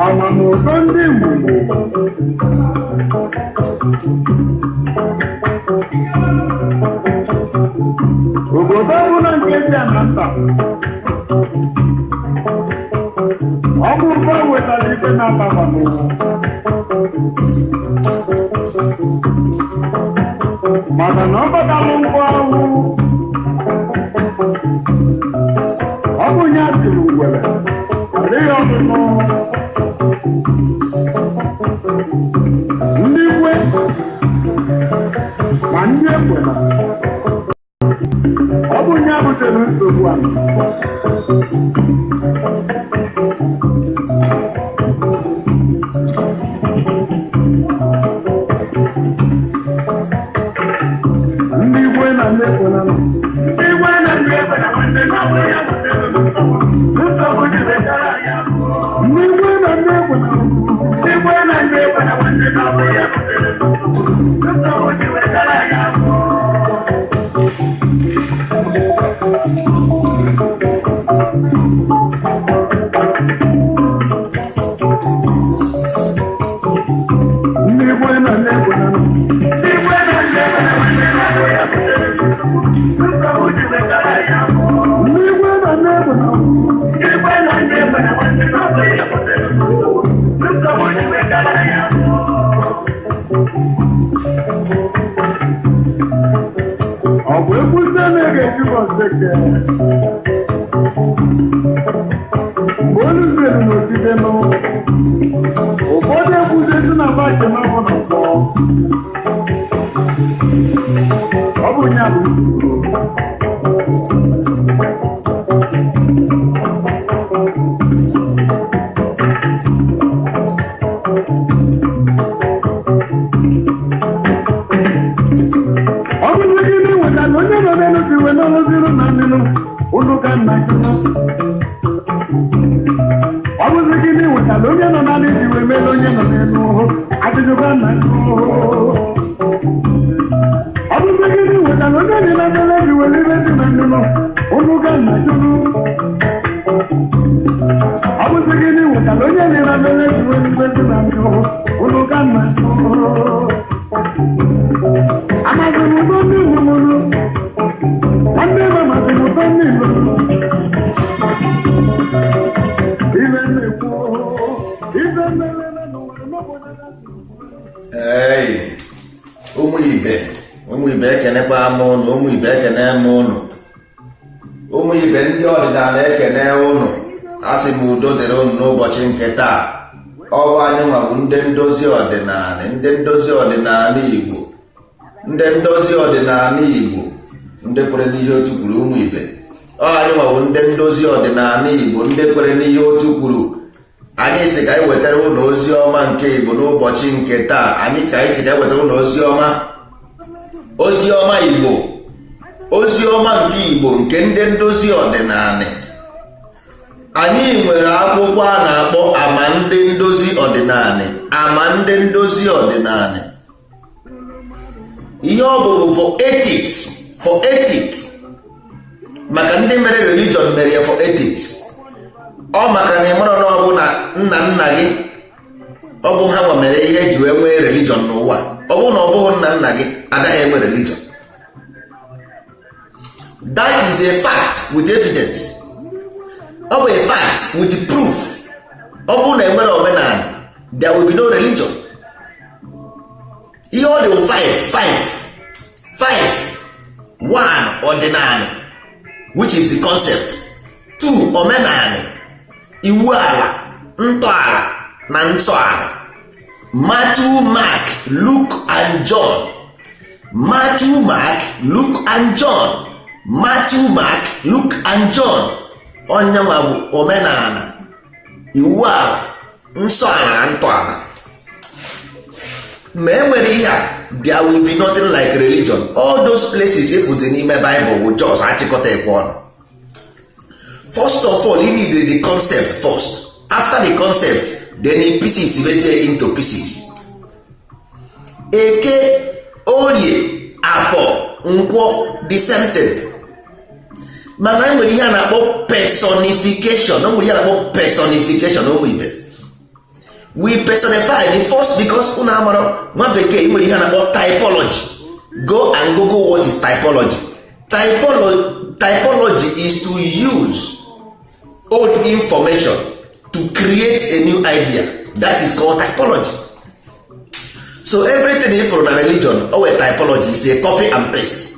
Amamụtọ ndị Igbo. Obodo ọbụla nke dị na nta, ọ bụ ụgbọ wetara ife na-aba n'ụwa, maka na ọ batalụ ngwa ọrụ, ọ bụ ya tụrụ ngwere ọ dịghị ọnụnụ. Ndị kwe ma ndị ekwela, ọ bụ ya butere nsogbu a. Ndị kwe na ndị ekwela nọ. Ndị kwe na ndị ekwela nwanne na ọ bụ ya butere nsogbu. Nsogbu jidechara ya. Ndị kwe na ndị ekwela nọ. Ndị kwe na ndị ekwela nwanne na ọ bụ ya butere nsogbu. Nsogbu jidechara ya. Ndị kwe na ndị ekwela nọ. Ndị kwe na ndị ekwela nwanne na ọ bụ ya butere nsogbu. Nsogbu jidechara ya. Ndị kwe na ndị ekwela nọ. Ndị kwe na ndị ekwela nwanne na ọ bụ ya butere nsogbu. Nsogbu jidechara ya. Ọ bụ ekwuzie na-ege Jizọs deke mgbe olu zere n'otite nụ, ụfọdụ ekwuzie si na mba njem ahụ na mkpọ. Ọ bụ ya bụ nsogbu. Ọ bụrụ gịnị wetara onye nọ n'elu si wee n'ọlụzirụ na mmiri ụlụ ka nna jụrụ? Ọ bụzi gịnị wetara onye nọ n'ala iji wee mere onye nọ n'elu hụ ajụjụ ka nna jụrụ? Ọ bụzi gịnị wetara onye dị na mmiri ji were ibe dị na mmiri ụlụ ka nna jụrụ? Ọ bụzi gịnị wetara onye dị na mmiri ji were ibe dị na mmiri ụlụ ka nna jụrụ? Amaghị m ụtọ ndị Igbo mụrụ. Nwanne m, amaghị m ụtọ ndị Igbo. Ibe na-ekwu ibe mere n'ụwa n'obodo. Ee, ụmụ ibe, ụmụ ibe, ekenekwa m ụnụ. Ụmụ ibe, ekene m ụnụ. Ụmụ ibe, ndị ọdịnala, ekene ụnụ. Asị m udo dịrị ụnụ n'ụbọchị nke taa. Ọ bụ anyị nwa bụ ndị ndozi ọdịnala, ndị ndozi ọdịnala Igbo, ndị ndozi ọdịnala Igbo, ndị kwere n'ihe otu kwuru. Ụmụ ibe, ọ anyị nwa bụ ndị ndozi ọdịnala Igbo, ndị kwere n'ihe otu kwuru. Anyị si ka anyị wetara ụlọ ozi ọma nke Igbo n'ụbọchị nke taa. Anyị ka anyị si ka anyị wetara ụlọ ozi ọma, ozi ọma Igbo, ozi ọma nke Igbo, nke ndị ndozi ọdịnala. Anyị nwere akwụkwọ a na-akpọ Ama Ndị Ndozi Ọdịnala. Ama Ndị Ndozi Ọdịnala, ihe ọ bụ for ethics, for ethic, maka ndị mere religion mere ya for ethics. Ọ maka na ịmara na ọ bụ na nna nna gị, ọ bụ ha nwa mere ihe eji wee nwee religion n'ụwa. Ọ bụrụ na ọ bụghị nna nna gị, agaghị enwe religion. That is a fact with evidence. Ọ bụ a fact with proof. Ọ bụrụ na enwere omenala, there will be no religion. Ihe ọ dị 5 5 5 1, ọdịnala, which is the concept. 2, omenala, iwu ala, ntọala na nsọ ala. Matthew, Mark, Luke and John. Matthew, Mark, Luke and John. Matthew, Mark, Luke and John. Onyenwa bụ omenala, iwu ala, nsọ ala na ntọala. Ma e nwere ihe a, there will be nothing like religion. All those places efuzi n'ime Bible bụ just achịkọta ekwe ọnụ. First of all, you need the concept first. After the concept, then in pieces wezie into pieces. Eke, Orie, Afọ, Nkwọ, the same thing. Mana e nwere ihe a na-akpọ personification. O nwere ihe a na-akpọ personification. Ụmụ ibe, we personify the first because unu amara nwa bekee nwere ihe a na-akpọ typology. Go and google what is typology. Typology is to use old information to create a new idea. That is called typology. So everything ifụrụ na religion o were typology, is a copy and paste,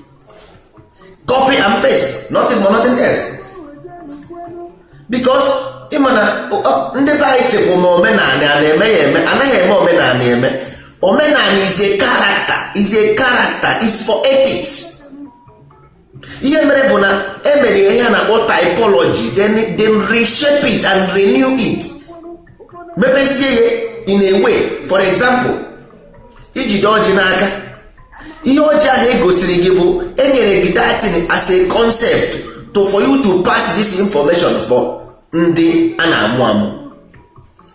copy and paste, nothing more, nothing else. Because ịma na ndị be anyị chekwa ma omenala a na-eme ya eme, anaghị eme omenala eme. Omenala is a character, is a character, is for ethics. Ihe mere bụ na emere ihe a na-akpọ typology, then reshape it and renew it, mepezie ya in a way. For example, ijide ọjị n'aka, ihe ọjị ahụ egosiri gị bụ enyere gị that thing as a concept to for you to pass this information for ndị a na-amụ amụ.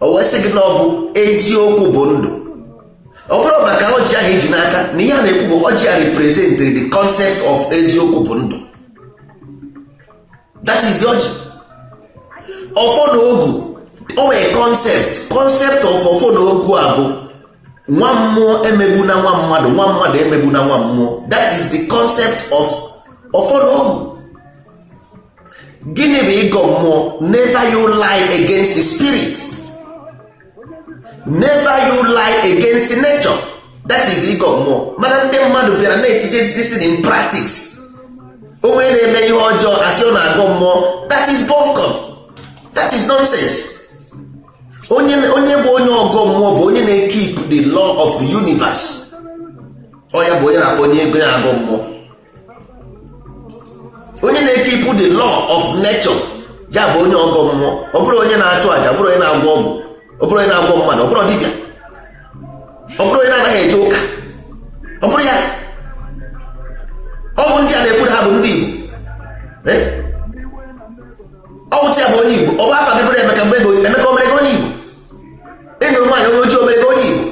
O wee sị gị na ọ bụ eziokwu bụ ndụ. Ọ bụrụ maka ọjị ahụ iji n'aka na ihe a na-ekwu bụ ọjị a represent the concept of eziokwu bụ ndụ. That is the ọjị. Ọfọ na ogu, o nwere concept of ọfọ na ogu a bụ nwa mmụọ emegbu na nwa mmadụ, nwa mmadụ emegbu na nwa mmụọ. That is the concept of ọfọ na ogu. Gịnị bụ ịgọ mmụọ? Never you lie against the spirit, never you lie against nature. That is ịgọ mmụọ. Mana ndị mmadụ bịara na-etinye this thing in practice. Onye na-eme ihe ọjọọ, asị ọ na-agọ mmụọ. That is bunkum. That is nonsense. Onye onye bụ onye ọgọ mmụọ bụ onye na-keep the law of universe. Ọ ya bụ onye na-akpọ onye ego na-agọ mmụọ, onye na-ekeep the law of nature, ya bụ onye ọgọ mmụọ. Ọ bụrụ onye na-achụ àjà, ọ bụrụ onye na-agwọ ọgwụ, ọ bụrụ onye na-agwọ mmadụ, ọ bụrụ dibịa, ọ bụrụ onye na-anaghị eje ụka, ọ bụrụ ya. Ọ bụ ndị a na-ekwu na ha bụ ndị Igbo. Ọ bụcha ya bụ onye Igbo. Ọ bụ afa gị bụrụ Emeka mgbe ego Emeka o mere gị onye Igbo? Ịnụrụ nwaanyị onye ojii, o mere gị onye Igbo?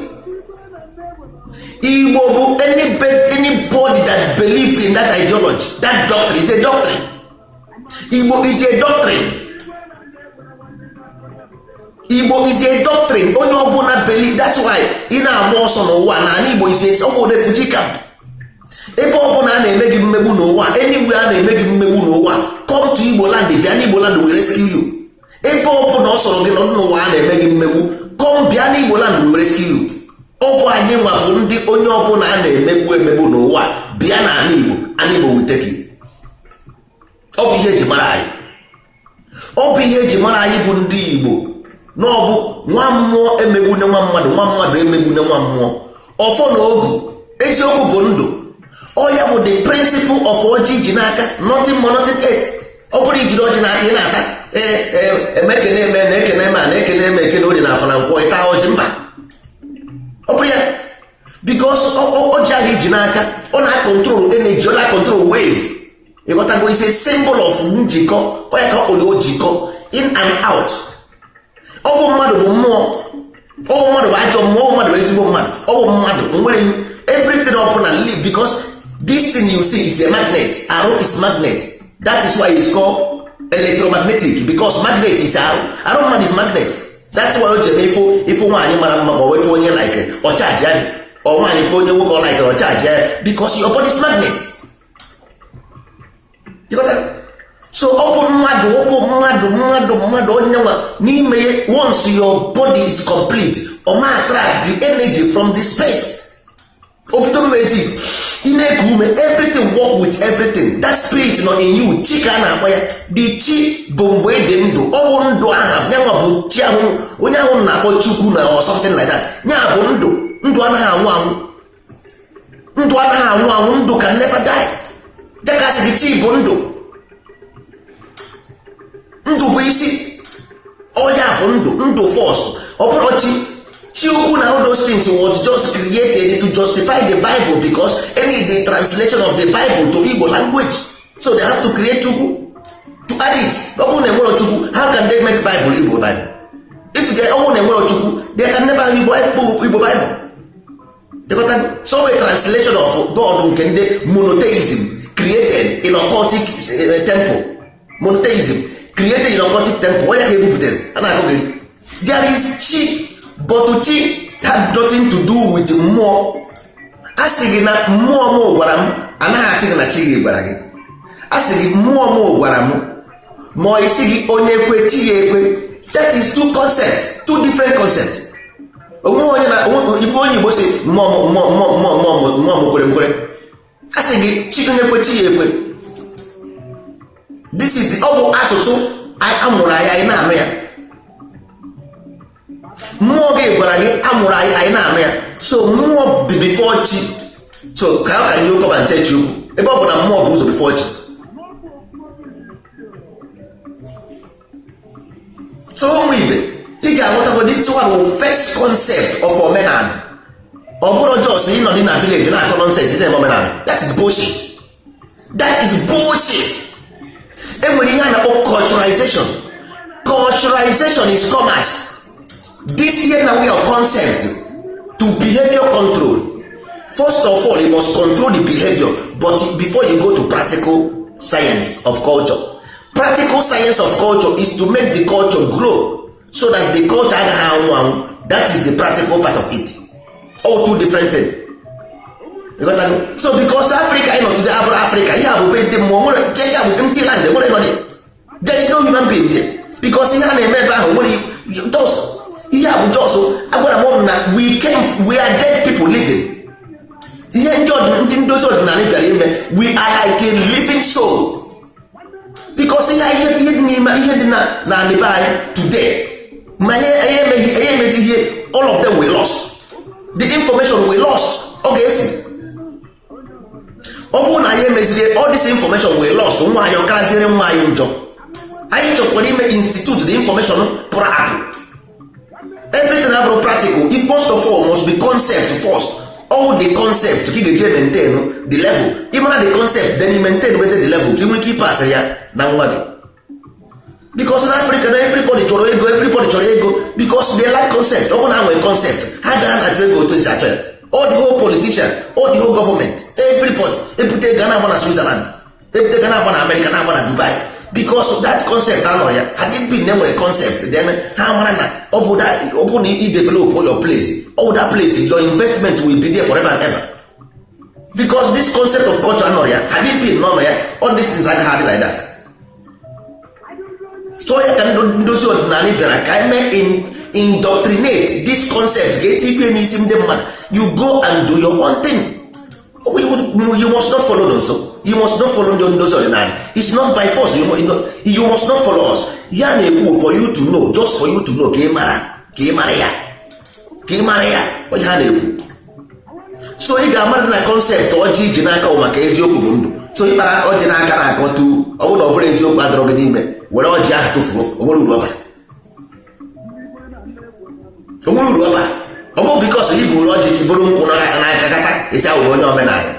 Igbo bụ anybody that believe in that ideology, that doctrine. Is a doctrine. Igbo is a doctrine. Igbo is a doctrine. Onye ọbụla believe, that's why ị na-agba ọsọ n'ụwa na ala Igbo is a ọ bụ refugee camp. Ebe ọbụla a na-eme gị mmegbu n'ụwa, anywhere a na-eme gị mmegbu n'ụwa, come to Igbo land. Bịa n'Igbo land, we rescue you. Ebe ọbụla ọ sọrọ gị nọdụ n'ụwa a na-eme gị mmegbu, come, bịa n'Igbo land, we rescue you. Ọ bụ anyị nwa bụ ndị onye ọbụla a na-emegbu emegbu n'ụwa, bịa n'ala Igbo, ala Igbo will take you. Ọ bụ ihe eji mara anyị. Ọ bụ ihe eji mara anyị bụ ndị Igbo, na ọ bụ nwa mmụọ emegbune nwa mmadụ, nwa mmadụ emegbune nwa mmụọ. Ọfọ na ogu, eziokwu bụ ndụ. Ọ ya bụ the principle of ọjị iji n'aka, nothing more, nothing else. Ọ bụrụ ijiri ọjị n'aka ị na-ata, ee, emekene eme na ekene eme a na ekene eme, ekene orie na afọ na nkwọ, ịta ọjị, mba, ọ bụrụ ya. Because ọjị ahụ iji n'aka, ọ na-acontrol energy, ọ na-acontrol wave. Ịghọtago? Is a symbol of njikọ. Ọ ya ka ọ kpọrọ ojikọ. In and out. Ọ bụ mmadụ bụ mmụọ, ọ bụ mmadụ bụ ajọ mmụọ, ọ bụ mmadụ bụ ezigbo mmadụ, ọ bụ mmadụ nwere everything ọbụla live, because this thing you see is a magnet. Arụ is magnet. That is why it's called electromagnetic, because magnet is arụ. Arụ mmadụ is magnet. That's why o ji eme ifo nwaanyị mara mma, ma ọ bụ ifo onye like ọ charge ya, ọ nwaanyị ifo onye nwoke ọ like ọ charge ya, because your body is magnet. You got that? So ọ bụ mmadụ, ọ bụ mmadụ, mmadụ, mmadụ onye nwa n'ime ya. Once your body is complete, ọ ma attract the energy from the space. Obido m exist, ị na-eku ume, everything work with everything. That spirit nọ in you, chi ka a na-akpọ ya. The chi bụ mgbe ị dị ndụ, ọ bụ ndụ aha nyanwa bụ chi ahụ onye ahụ na-akpọ Chukwu na or something like that. Nya bụ ndụ. Ndụ anaghị anwụ anwụ, ndụ anaghị anwụ anwụ, ndụ can never die. Dịka asị gị, chi bụ ndụ, ndụ bụ isi ọya bụ ndụ, ndụ first. Ọ bụrụ chi, chi ukwu na all those things was just created to justify the Bible, because any the translation of the Bible to Igbo language, so they have to create Chukwu to add it. Ọ bụrụ na enwero Chukwu, how can they make Bible Igbo Bible? If they, ọ bụrụ na enwero Chukwu, they can never have Igbo, Igbo Bible. They got that? So a translation of God nke ndị monotheism created in occultic temple, monotheism created in occultic temple, onye ka ebupụtere a na-akụgịrị. There is chi, but chi had nothing to do with mmụọ. A sị gị na mmụọ m gwara m, anaghị asị gị na chi gị gwara gị. A sị gị mmụọ m gwara m, ma ọ isi gị onye ekwe chi ya ekwe. That is two concept, two different concept. Onwe onye na ife onye Igbo si mmụọ mmụọ mmụọ mmụọ mmụọ mmụọ m kwere nkwere. A sị gị chi, onye kwe chi ya ekwe. This is ọ bụ asụsụ amụrụ anyị, anyị na-anụ ya. Mmụọ gị gwara gị, amụrụ anyị, anyị na-anụ ya. So mmụọ dị before chi. So ka ọ ka nye ụkọba nse chi ukwu, ebe ọ bụ na mmụọ bụ ụzọ before chi. So ụmụ ibe, ị ga-aghọtakwa this one bụ first concept of omenala. Ọ bụrụ jos ịnọdị na village na-akọ nonsense na omenala, that is bullshit. That is bullshit. E nwere ihe a na-akpọ culturalization. Culturalization is commerce. This year na your concept to behavior control. First of all, you must control the behavior, but before you go to practical science of culture. Practical science of culture is to make the culture grow so that the culture agaghị anwụ anwụ. That is the practical part of it. All two different things. You got that? So because Africa ị nọ today abụrụ Africa, ihe a bụ be ndị mmụọ nwere nke ya bụ empty land, nwere nọ there. There is no human being there, because ihe a na-eme ebe ahụ nwere just ihe a bụ just agwara m na we came, we are dead people living. Ihe ndị ndozi ọdịnala bịara ime, we are like a living soul, because ihe ihe dị n'ime ihe dị na na be anyị today, ma ihe emeghị ihe emezi ihe, all of them we lost the information, we lost. Ọ ga-efu. Ọ bụrụ na anyị emeziri all this information we lost, nwa anyị ọkaraziere nwa anyị njọ. Anyị chọkwara ime institute the information pụrụ apụ. Everything abụrụ practical, if most of all must be concept first. All the concept ka ị ga-eji maintain the level. Ị mara the concept, then you maintain weze the level ka ị nwere ike ịpasịrị ya na nwa gị. Because na Africa na everybody chọrọ ego, everybody chọrọ ego, because they lack concept. Ọ bụrụ na ha nwere concept, ha ga na-achọ ego otu esi achọ ya. All the whole politician, all the whole government, everybody ebute ego na-agba na Switzerland, ebute ego na-agba na America, na-agba na Dubai, because that concept anọrọ ya. Had it been na nwere concept, then ha mara na ọ bụ na i develop your place, all that place, your investment will be there forever and ever, because this concept of culture anọrọ ya. Had it been nọ ya, all these things agaghị adị like that. So ya ka ndozi ọdịnala bịara ka eme indoctrinate this concept ga-etikwe n'isi ndị mmadụ. You go and do your own thing. You must not follow them. So you must not follow ndị ndozi ọdịnala. It's not by force. You must not follow us. Ya na-ekwu for you to know, just for you to know, ka ị mara, ka ị mara ya, ka ị mara ya onye ha na-ekwu. So ị ga-amara na concept ọjị iji n'aka bụ maka eziokwu bụ ndụ. So ị kpara ọjị n'aka na-akọtu, ọ bụrụ na ọ bụrụ eziokwu adọrọ gị n'ime, were ọjị ahụ tụfuo, onwere uru ọbara, onwere uru ọbara. Ọ bụ bikos i buru ọjị ji bụrụ nkwụ n'aka kata isi awụrụ onye omenala.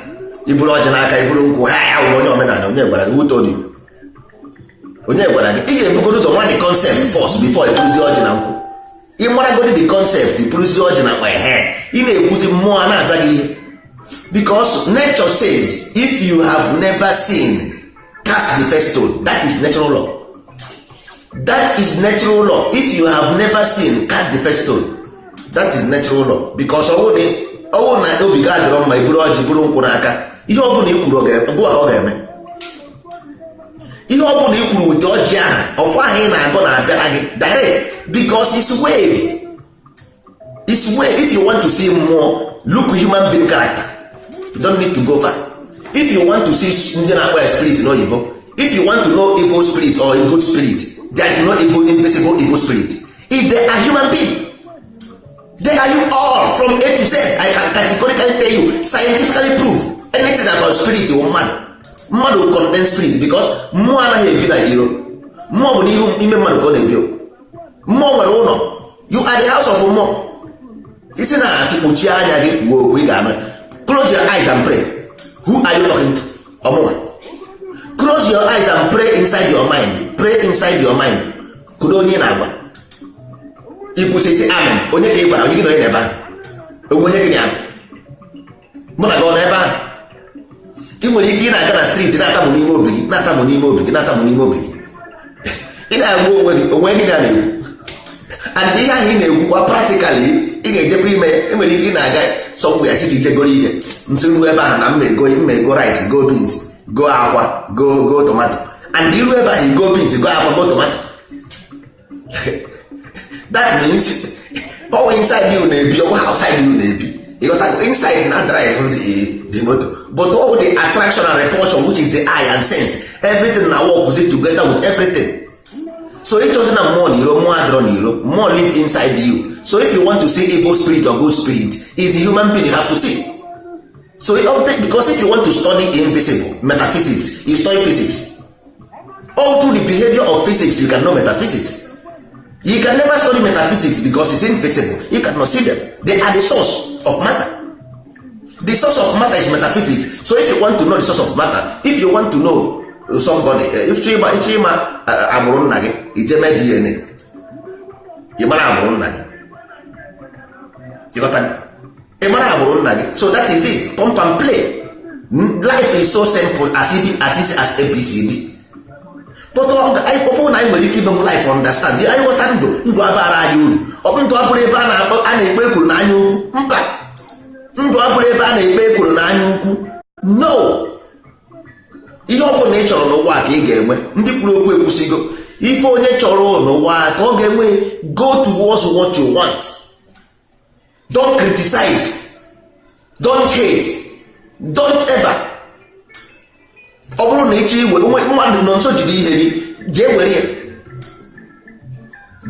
Iburu ọjị n'aka iburu nkwụ ha ya awụrụ onye omenala. Onye gwara gị? Who told you? Onye gwara gị? Ị ga-ebugoro ụzọ mara the concept first before ịbụrụzi ọjị na nkwụ. Ị maragodi the concept, ịbụrụzi ọjị na ehe, ị na-ekwuzi, mmụọ a na-aza gị ihe, because nature says, if you have never seen, cast the first stone. That is natural law. That is natural law. If you have never seen, cast the first stone. That is natural law, because ọwụ na obi gị adịrọ mma, iburu ọjị, buru nkwụ n'aka, ihe ọ bụla i kwuru ọ ga-eme. Ihe ọ bụla i kwuru wete ọjị ahụ, ọfọ ahụ ị na-agọ na-abịara gị direct, because it's wave, it's wave. If you want to see mmụọ, look human being character. You don't need to go far. If you want to see ndị na-akpọ ya spirit n'oyibo, if you want to know evil spirit or a good spirit, there is no evil, invisible evil spirit. If they are human being, they are you all from A to Z. I can categorically tell you, scientifically prove anything about spirit wụ mmadụ. Mmadụ condense spirit, because mmụọ anaghị ebi na iro. Mmụọ bụ n'ihu ime mmadụ ka ọ na-ebi. Mmụọ nwere ụlọ. You are the house of mmụọ. Isi na asị kpuchie anya gị kwuo okwu, ị ga-anụ. Close your eyes and pray. Who are you talking to? Ọmụnwa. Close your eyes and pray inside your mind. Pray inside your mind. Kedu onye ị na-agwa? Ikwụsịsị amen. Onye ka ị gwara? Onye gị na onye na-ebe ahụ? Onwe onye gị na mụ na gị ọ nọ ebe ahụ? Ị nwere ike ị na-aga na street, na-atamụ n'ime obi gị, na-atamụ n'ime obi gị, na-atamụ n'ime obi gị. Ị na-agwa onwe gị, onwe gị na-ekwu, and ihe ahụ ị na-ekwukwa, practically ị ga-ejekwa ime ya. Enwere ike ị na-aga somewhere, sị ka ijegoro ihe nsi ruo ebe ahụ na mma ego rice, go beans, go akwa, go tomato, and iru ebe ahụ, go beans, go akwa, go tomato. That means ọwụ inside you na-ebi, ọwụ outside you na-ebi. Ịghọta? Inside na drive the motor, but all the attraction and repulsion, which is the eye and sense, everything na work together with everything. So ịchọzi na mmụọ na iro, mmụọ adịrọ na iro. Mmụọ live inside you. So if you want to see evil spirit or good spirit, is the human being you have to see. So because if you want to study invisible metaphysics, you study physics. All through the behavior of physics you can know metaphysics. You can never study metaphysics because it's invisible. You cannot see them. They are the source of matter. The source of matter is metaphysics. So if you want to know the source of matter, if you want to know somebody, if ịchọ ịma agbụrụ nna gị, ije mee DNA, ị mara agbụrụ nna gị. Ịghọta? Ị mara agbụrụ nna gị. So that is it. Pump and play. Life is so simple, as easy as, easy as ABCD. But ọ bụrụ na anyị nwere ike imenwu life understand, anyị ghọta ndụ, ndụ abara anyị uru. Ọ bụ ndụ abụrụ ebe a na-ekpe ekwuru na anya ukwu. Mba, ndụ abụrụ ebe a na-ekpe ekwuru na anya ukwu. No, ihe ọ bụla ị chọrọ n'ụwa ka ị ga-enwe. Ndị kwuru okwu ekwusigo, ife onye chọrọ n'ụwa ka ọ ga-enwe. Go towards what you want. Don't criticize, don't hate, don't ever. Ọ bụrụ na ịchọ iwe mmadụ nọ nso, jide ihe gị, jee were ya,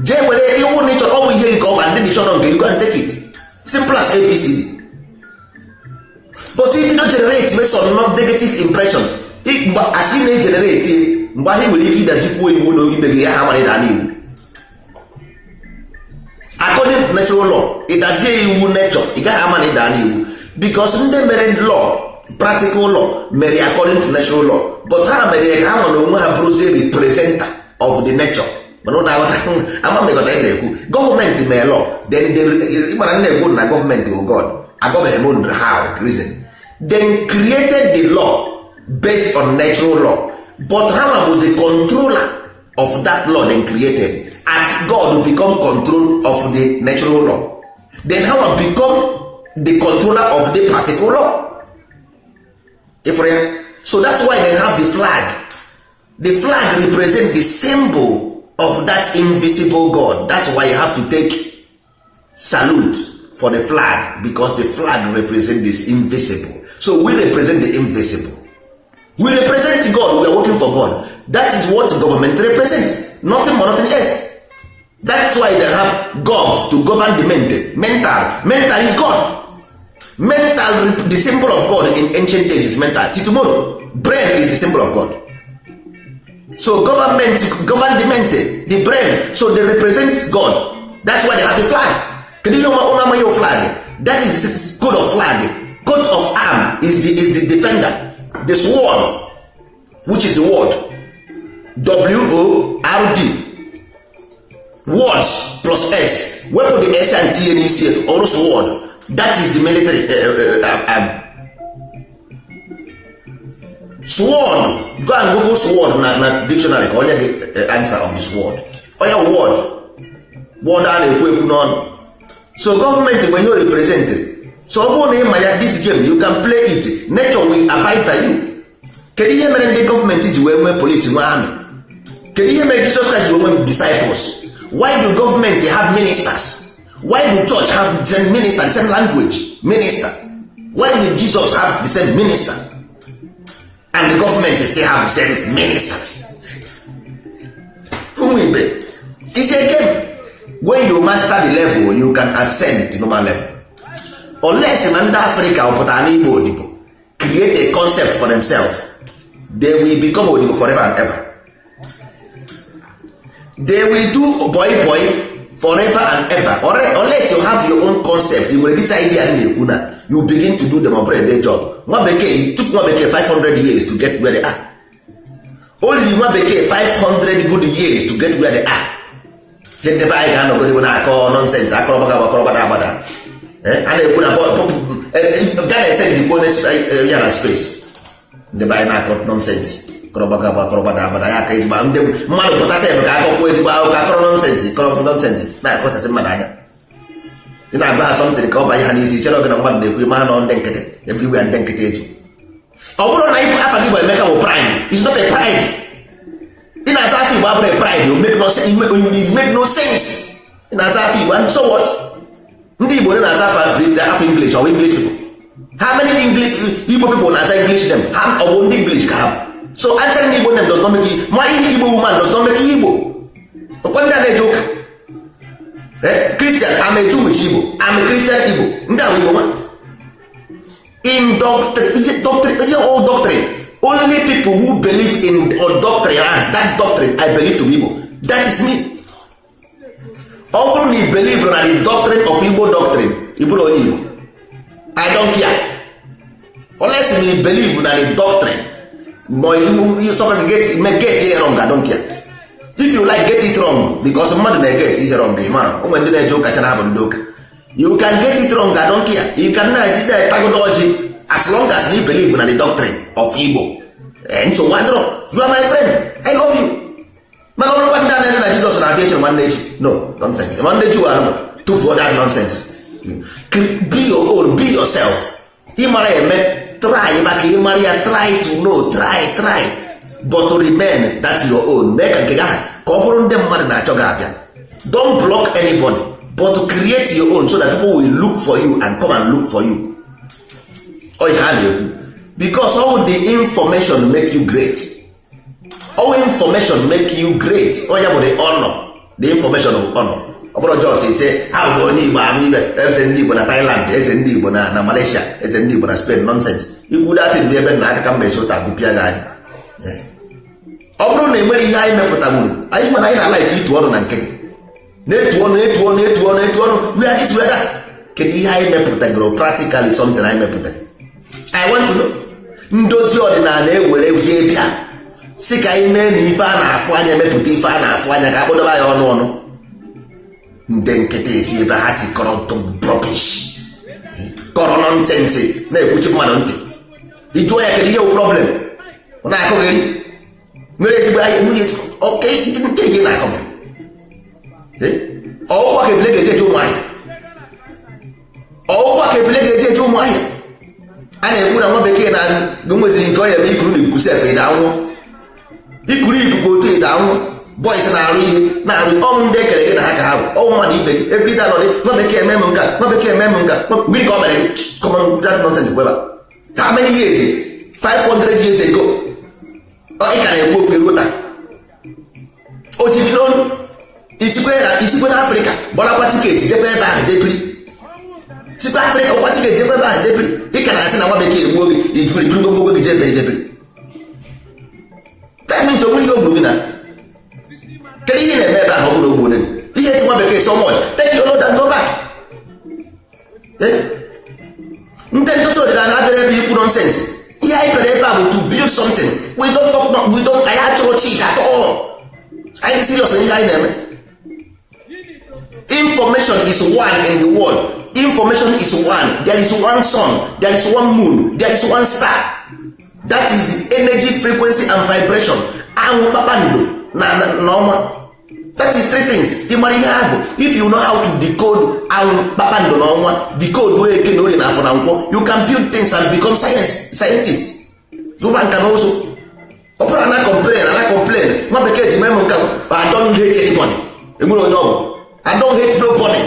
jee were iwu na ịchọ. Ọ bụ ihe gị ka ọ gba ndị dị chọrọ nke gị. Go and take it. Simple as ABCD. But ibido generate based on not negative impression, mgbe asị na-egenerate, mgbe ahụ nwere ike ịdazikwuo iwu na ime gị ya ha mara ịda n'iwu according to natural law. Ịdazie iwu nature, ị gaghị ama na ịda n'iwu, because ndị mere law, practical law, mere according to natural law, but ha mere ka ha nọ n'onwe ha bụrụzie representer of the nature. Mana ụnụ aghọta ama mmekọta ị na-ekwu. Gọọmenti mee law, then ịmara na-ekwu na gọọmenti bụ God. Agọbeghị m how reason then created the law based on natural law, but ha ma bụzi controller of that law then created. As God become control of the natural law, then ha ma become the controller of the practical law. Ifuru ya? So that's why they have the flag. The flag represent the symbol of that invisible God. That's why you have to take salute for the flag, because the flag represent this invisible. So we represent the invisible. We represent God. We are working for God. That is what government represent, nothing more, nothing else. That's why they have God to govern the mental. Mental is God. Mental, the symbol of God in ancient days is mental. Till tomorrow, brain is the symbol of God. So government govern the mente, the brain. So they represent God. That's why they have the flag. Kedu ihe ụnụ amaghị flag? That is the code of flag. Coat of arm is the defender, the sword, which is the word. W O R D, words plus s. Wepụ the s and tinye n'isi, ọrụ sword. That is the military sword. Go and google sword na dictionary ka onye gị answer of this word. Onye word, word a na-ekwu ekwu n'ọnụ. So gọọmenti nwe ihe o represent. So ọ bụrụ na ịma ya, this game you can play it, nature will abide by you. Kedu ihe mere ndị gọọmenti ji wee nwee police, nwee army? Kedu ihe mere Jesus Christ wee nwee disciples? Why do government have ministers? Why do church have the same minister, the same language minister? Why do Jesus have the same minister and the government still have the same ministers? Ụmụ ibe, it's a game. When you master the level, you can ascend to normal level. Unless ma ndị Africa ọ pụtara n'Igbo odibo create a concept for themselves, they will become odibo forever and ever. They will do boy boy forever and ever unless you have your own concept. You nwere this idea na-ekwu na you begin to do them day job. Nwa bekee, it took nwa bekee 500 years to get where they are. O riri nwa bekee 500 good years to get where they are. Ihe ndebe anyị ga-anọgide na-akọ nonsense, akọrọgbaga agbakọrọgbada agbada. A na-ekwu na Ghana esendikwo ya na space. Ndebe anyị na-akọ nonsense, kọrọgbaga agbakọrọgbada agbada ya aka ezigbo ndị mmadụ pụta sef ka akọkwuo ezigbo akụkọ, akọrọ nonsense, kọrọ nonsense na-akọsasị mmadụ anya. Ị na-agba ha something ka ọ banye ha n'isi, chere oge na mmadụ na-ekwu ma ha nọ ndị nkịtị everywhere, ndị nkịtị eju. Ọ bụrụ na afa gị bụ Emeka bụ pride, it's not a pride. Ị na-aza afọ Igbo abụrụ a pride. You make no sense, it make no sense. Ị na-aza afọ Igbo and so what? Ndị Igbo na-aza afọ English or English people, how many English Igbo people na-aza English name? Ha ọ bụ ndị English ka ha bụ? So answering Igbo name does not make you marrying Igbo woman, does not make you Igbo. Ọkwa ndị a na-eje ụka Christian, I'm a Jewish Igbo, I'm a Christian Igbo. Ndị ahụ Igbo ma in doctrine, doctrine, all doctrine. Only people who believe in or doctrine, that doctrine, I believe to be Igbo, that is me. Ọ bụrụ na i believe na the doctrine of Igbo doctrine, ị bụrụ onye Igbo. I don't care. Unless you believe na the doctrine, ma you suffer, get it wrong, I don't care. If you like, get it wrong, because mmadụ na-eget ihe wrong. Ị mara onwe ndị na-eje ụka chana bụ ndị ụka. You can get it wrong, I don't care. You can na-etagodo ọjị as long as you believe na the doctrine of Igbo. Nsogbu adịrọ. You are my friend, I love you. Mana ọ bụrụkwa ndị a na-eze na Jizọs na-abịa echi nwanne echi, no nonsense. Nwanne Juu anụ tụfuo that nonsense. Be your own, be yourself. Ịmara eme, try maka ịmara ya, try to know, try, try, but to remain that your own. Mee ka nke gị ahụ ka ọ bụrụ ndị mmadụ na-achọ gị abịa. Don't block anybody, but to create your own so that people will look for you and come and look for you. Ọ ihe a na-ekwu, because all the information make you great. All information make you great. Ọ ya bụ the honor, the information of honor. Ọ bụrụ just ise ha bụ onye Igbo ama ibe eze ndị Igbo na Thailand, eze ndị Igbo na Malaysia, eze ndị Igbo na Spain, nonsense. Ikwu datin dị ebe na aka ka mma esi ụta gụpịa gị anya. Ọ bụrụ na enwere ihe anyị mepụtanwuru anyị, mana anyị na-ala itu ọnụ na nkịtị, na-etu ọnụ, na-etu ọnụ, na-etu ọnụ, na-etu ọnụ, we are this, we are that. Kedu ihe anyị mepụtagoro practically? Something anyị mepụtara, I want to know. Ndozi ọdịnala ewere bịa si ka anyị mee na ife a na-afụ anya, mepụta ife a na-afụ anya ka akpọdobe anyị ọnụ ọnụ. Ndị nkịtị esi ebe ha tikọrọ rubbish, kọrọ nonsense, na-ekwuchi mmadụ ntị. Ịjụọ ya kedu ihe bụ problem, ọ na-akụghịrị nwere ezigbo nwunye oke nke gị na-akọghịrị. Ọgwụkwa ka ebile ga-eje eje ụmụahịa, ọgwụkwa ka ebile ga-eje eje ụmụahịa. A na-ekwu na nwa bekee na nweziri nke ọ ya eme ikuru na ikuku sef ịda anwụọ, ikuru ikuku otu ịda anwụọ. Boys na-arụ ihe na-arụ ọnwụ ndị ekere gị na ha ka ha bụ ọnwụ mmadụ ibe gị. Everyday nọdị nwa bekee eme m nka, nwa bekee eme m nka. Gịnị ka ọ mere gị? Common that nonsense kweba. How many years? 500 years ago ị ka na-ekwu okwu eruo taa. O ji gị n'onu isikwe na Afrịka gbarakwa ticket jebe ebe ahụ jebiri, sikwa Afrịka gbakwa ticket jebe ebe ahụ jebiri. Ị ka na-asị na nwa bekee egbuo gị, ijibiri buru gbogbo gị jebe jebiri. That means o nwere ihe o gburu gị na kedu ihe ị na-eme ebe ahụ. Ọ bụrụ ogburu gị ihe eti nwa bekee so much, take your load and go back. Ndị ndozi ọdịnala abịara ebe ikwu nonsense. Ihe Ihe anyị bịara ebe a bụ to build something. We don't talk, we don't, anyị achọrọ cheat at all. Anyị dị serious ihe anyị na-eme. Information is one in the world. Information is one. There is one sun, there is one moon, there is one star. That is energy, frequency and vibration. Anwụ, kpakpando na ọnwa. That is three things. Ị mara ihe ahụ, if you know how to decode anwụ, kpakpando na ọnwa, decode eke na orie na afọ na nkwọ, you can build things and become science scientist. Zụba nka na ụzụ. Ọ bụrụ na complain, na complain, nwa bekee ji mee m nka. I don't hate anybody. Enwere onye ọ bụ. I don't hate nobody.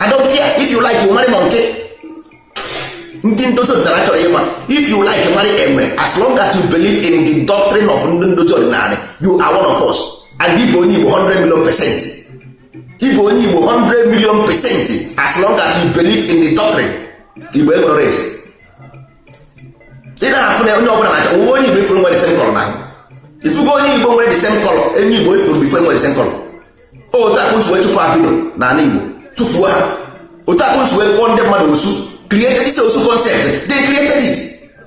I don't care. If you like, you marry monkey. Ndị ndozi ọdịnala chọrọ ịma, if you like, marry enwe, as long as you believe in the doctrine of ndị ndozi ọdịnala, you are one of us. And ịbụ onye Igbo 100 million percent. Ịbụ onye Igbo 100 million percent, as long as you believe in the doctrine. Igbo enwere race. Ị na-afụ na onye ọbụla na-acha onwe onye Igbo ifuru nwere the same color na ifugo onye Igbo nwere the same color, onye Igbo ifuru before nwere the same color. Otu akụ nsi wee chụpụ abido n'ala Igbo, chụfuo ha. Otu akụ nsi wee kpọọ ndị mmadụ osu, created this osu concept. They created it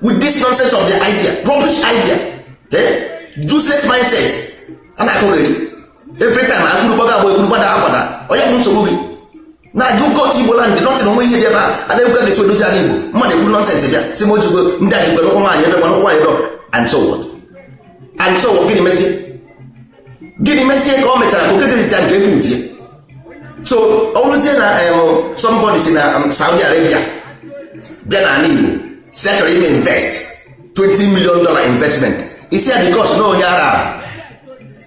with this nonsense of the idea, rubbish idea, eh? Useless mindset a na-akụgheri every time. Akwuru gbaga agba, ekwuru gbada agbada. Onye bụ nsogbu gị na ajụ got Igbo land, nothing. Onwe ihe dị ebe a a na-ekwu ka ga-esi odozi ala Igbo. Mmadụ ekwuru nonsense bịa si m ojigbo ndị a jikwa nụkwụ nwaanyị ebe nwanụkwụ nwaanyị ebe, and so what, and so what? Gịnị mezie? Gịnị mezie ka ọ mechara ka okeke dịta nke ebe utie? So ọ bụrụzie na somebody si na Saudi Arabia bịa n'ala Igbo si a chọrọ ime invest $20 million investment, isi ya because na onye Arab,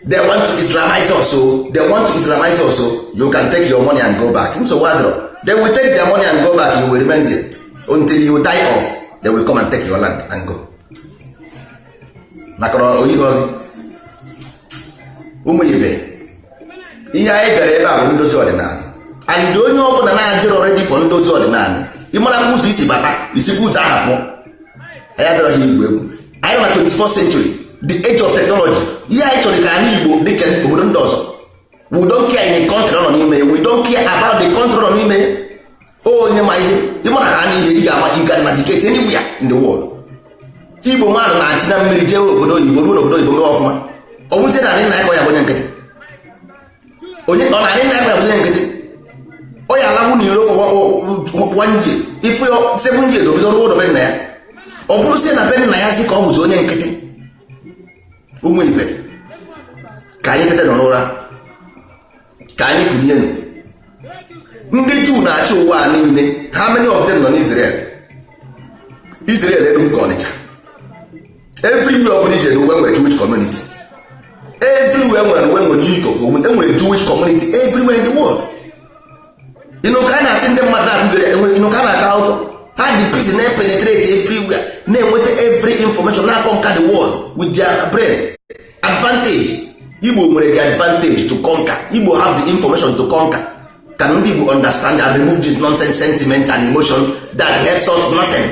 they want to Islamize us o, they want to Islamize us o, you can take your money and go back. Nsogbu adịrọ. They will take their money and go back. You will remain there until you die off. They will come and take your land and go. Maka na oyihe gị, ụmụ ibe, ihe anyị bịara ebe a bụ ndozi ọdịnala. And onye ọbụla na-adịrọ ready for ndozi ọdịnala, ịmara ụzọ isi bata, isikwa ụzọ ahụ pụọ. Anyị abịara ha igwe egwu. Anyị nọ na 24th century, the age of technology. Ihe anyị chọrọ ka ala Igbo dịka obodo ndị ọzọ. We don't care in the country nọ n'ime. We don't care about the country nọ n'ime. Onye ma ihe, ịmara ha na ihe ị ga-ama, you can navigate anywhere in the world. Igbo mmadụ na-achị na mmiri jee obodo oyibo, ruo n'obodo oyibo mee ọfụma. Ọ bụzie na anyị na-akọ ya bụ onye nkịtị, onye ọ na anyị na-akọ ya bụ onye nkịtị, ọ ya alahụ n'iro for one year, ifu ya 7 years, obido rụọ ụlọ be nna ya. Ọ bụrụzie na be nna ya si ka ọ bụzi onye nkịtị. Ụmụ ibe, ka anyị tete nọ n'ụra, ka anyị kụnyenụ. Ndị Juu na-achị ụwa a niile. How many of them nọ n'Israel? Israel erughị ka Ọnịcha. Everywhere ọ bụla ije n'ụwa nwere Jewish community. Everywhere nwere nwe nwere Jewish community. Enwere Jewish community everywhere in the world. Ịnụ ka a na-asị ndị mmadụ na-akụgere, ịnụ ka a na-akọ akụkọ ha dị peace, na-penetrate everywhere, na-enweta every information, na-conquer the world with their brain advantage. Igbo nwere the advantage to conquer. Igbo have the information to conquer. Can ndị Igbo understand and remove this nonsense sentiment and emotion that helps us nothing?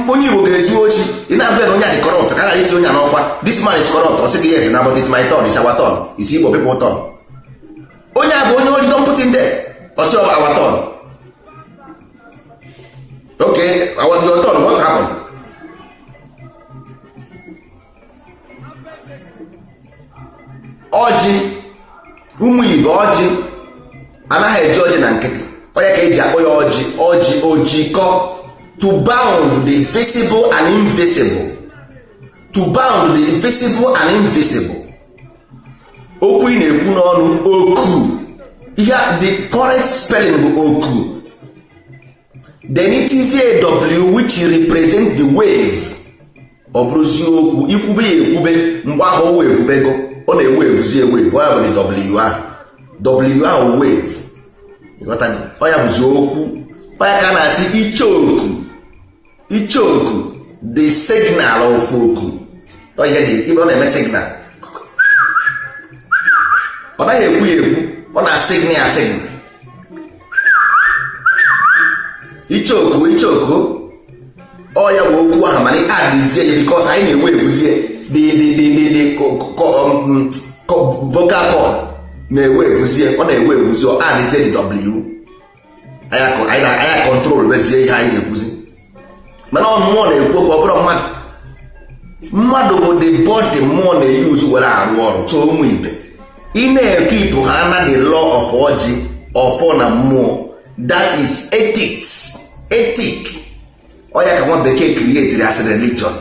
Onye Igbo ga-ezu ochi, ị na-abịa na onye a dị corrupt, ka a ghara iti onye a n'ọkwa. This man is corrupt. Ọ sị gị, "Yes na, but it's my turn, it's our turn, it's Igbo people turn." Onye a bụ onye ori. Don't put in there. Ọ sị our turn. Okay, our your turn, what happened? Ọjị, ụmụ Igbo, ọjị anaghị eji ọjị na nkịtị. Onye ka eji akpọ ya ọjị? Ọjị ojikọ, to bound the visible and invisible, to bound the visible and invisible. Okwu ị na-ekwu n'ọnụ, oku ihe, the correct spelling bụ oku. Then it is a W which represent the wave. Ọ bụrụzie okwu ikwube ya ekwube, mgbe ahụ o wevubego, ọ na-ewu evuzi ewevu. Ọ ya bụ the W ahụ, W ahụ wave. Ịghọtago? Ọ ya bụzi okwu. Ọ ya ka a na-asị ichoku, ichoku, the signal of oku. Ọ ihe dị ibe ọ na-eme signal. Ọ naghị ekwu ya ekwu, ọ na-asignal ya signal. Ichoku, ichoku, ọ ya bụ okwu ahụ. Mana adịzie ya because anyị na-ewu evuzie the vocal cord na-ewu evuzie, ọ na-ewu evuzie. Ọ adịzie the W. Anyị control bezie ihe anyị na-ekwuzi. Mana ọ mmụọ na-ekwu okwu, ọ bụrụ mmadụ. Mmadụ bụ the body mmụọ na-eyuzu were arụ ọrụ. So ụmụ ibe, ị na-ekipụ ha na the law of ọjị, ọfọ na mmụọ, that is ethics. Ethic ọ ya ka nwa bekee create as religion,